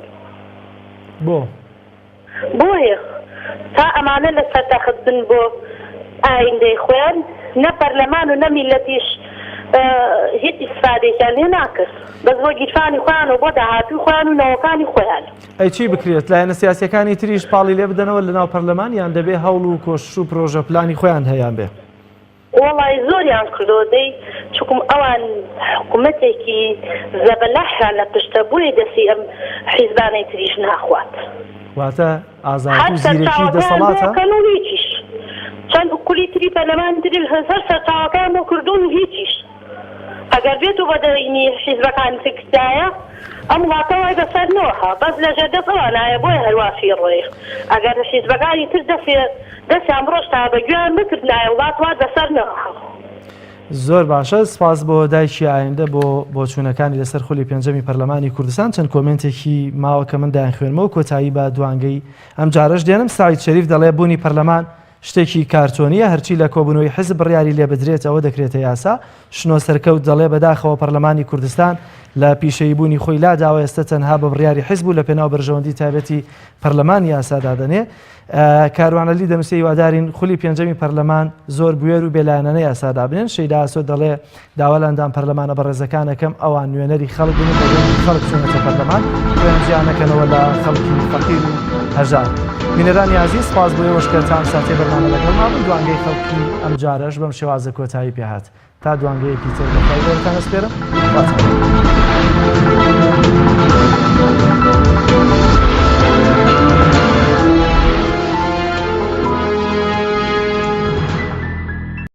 بۆ؟ بۆیە تا ئەمانە لەسەر تەخت بن بۆ ئایندەی خۆیان نە پەرلەمان و نە میللەتیش هیچ ئیسفادەیەکیان لێ ناکرد بەس بۆ گیرفانی خۆیان و بۆ داهاتووی خۆیان و نەوەکانی خۆیان. ئەی چی بکرێت؟ لایەنە سیاسیەکانی تریش پاڵی لێ بدەنەوە لەناو پەرلەمان یان دەبێ هەوڵ و کۆشش و پرۆژە پلانی خۆیان هەیان بێ؟ وەڵای زۆریان کردوە دەی چوکم ئەوان حکومەتێکی زەبەلاحیان لە پشتە بۆیە دەستی ئەم حیزبانەی تریش ناخوات. واتە ئازایەتی هەر و زیرەکی سەرچاوەکەیان بۆ دەسەڵاتە؟ کەن و هیچیش چەند خولی تری پەرلەمانی تری هەر سەرچاوەکەیان بۆ کردوون و هیچیش ئەگەر بێت و بە دەینی حیزبەکانی تر کرایە ئەم وڵاتە وای بەسەر نەوەها بەس لە ژێر دەست ئەوانایە بۆیە هەروا فیڕۆیە ئەگەر حیزبەکانی تر دەسێ دەستیان بڕۆشتایە بە گوێیان بکردنایە وڵات وات بەسەر نەوەها. زۆر باشە سپاس بۆ دایکی ئایندە بۆ بۆچوونەکانی لەسەر خولی پێنجەمی پەرلەمانی کوردستان چەند کۆمێنتێکی ماوە کە من دایانخوێنمەوە کۆتایی بە دوانگەی ئەمجارەش دێنم سەعید شەریف دەڵێ بوونی پەرلەمان شتێکی کارتۆنییە، هەرچی لە کۆبوونەوەی حیزب بڕیاری لێ بدرێت ئەوە دەکرێتە یاسا. شنۆ سەرکەوت دەڵێ بەداخەوە پەرلەمانی کوردستان لە پیشەیی بوونی خۆی لاداوە ئێستە تەنها بە بڕیاری حیزب و لەپێناو بەرژەوەندی تایبەتی پەرلەمان یاسا دادەنێ. کاروان عەلی دەنووسێ هیوادارین خولی پێنجەمی پەرلەمان زۆر بوێر و بێلایەنانە یاسا دابنێن. شەیدا ئاسۆ دەڵێ داوا لە ئەندام پەرلەمانە بەڕێزەکان ئەکەم ئەوان نوێنەری خەڵک بن و بە دەنگی خەڵک چوونەتە پەرلەمان، خۆیان جیا نەکەنەوە لە خەڵکی فەقیر و هەژار. بینەرانی ئازیز سپاس بۆ ئێوەش کە تا ئەم ساتەی بەرنامە لەگەڵمان بوون، دوانگەی خەڵکی ئەمجارەش بەم شێوازە کۆتایی پێهات. تا دوانگەیەکی تر بە خوای گەورەتان ئەسپێرم. خواتان لەگەڵ.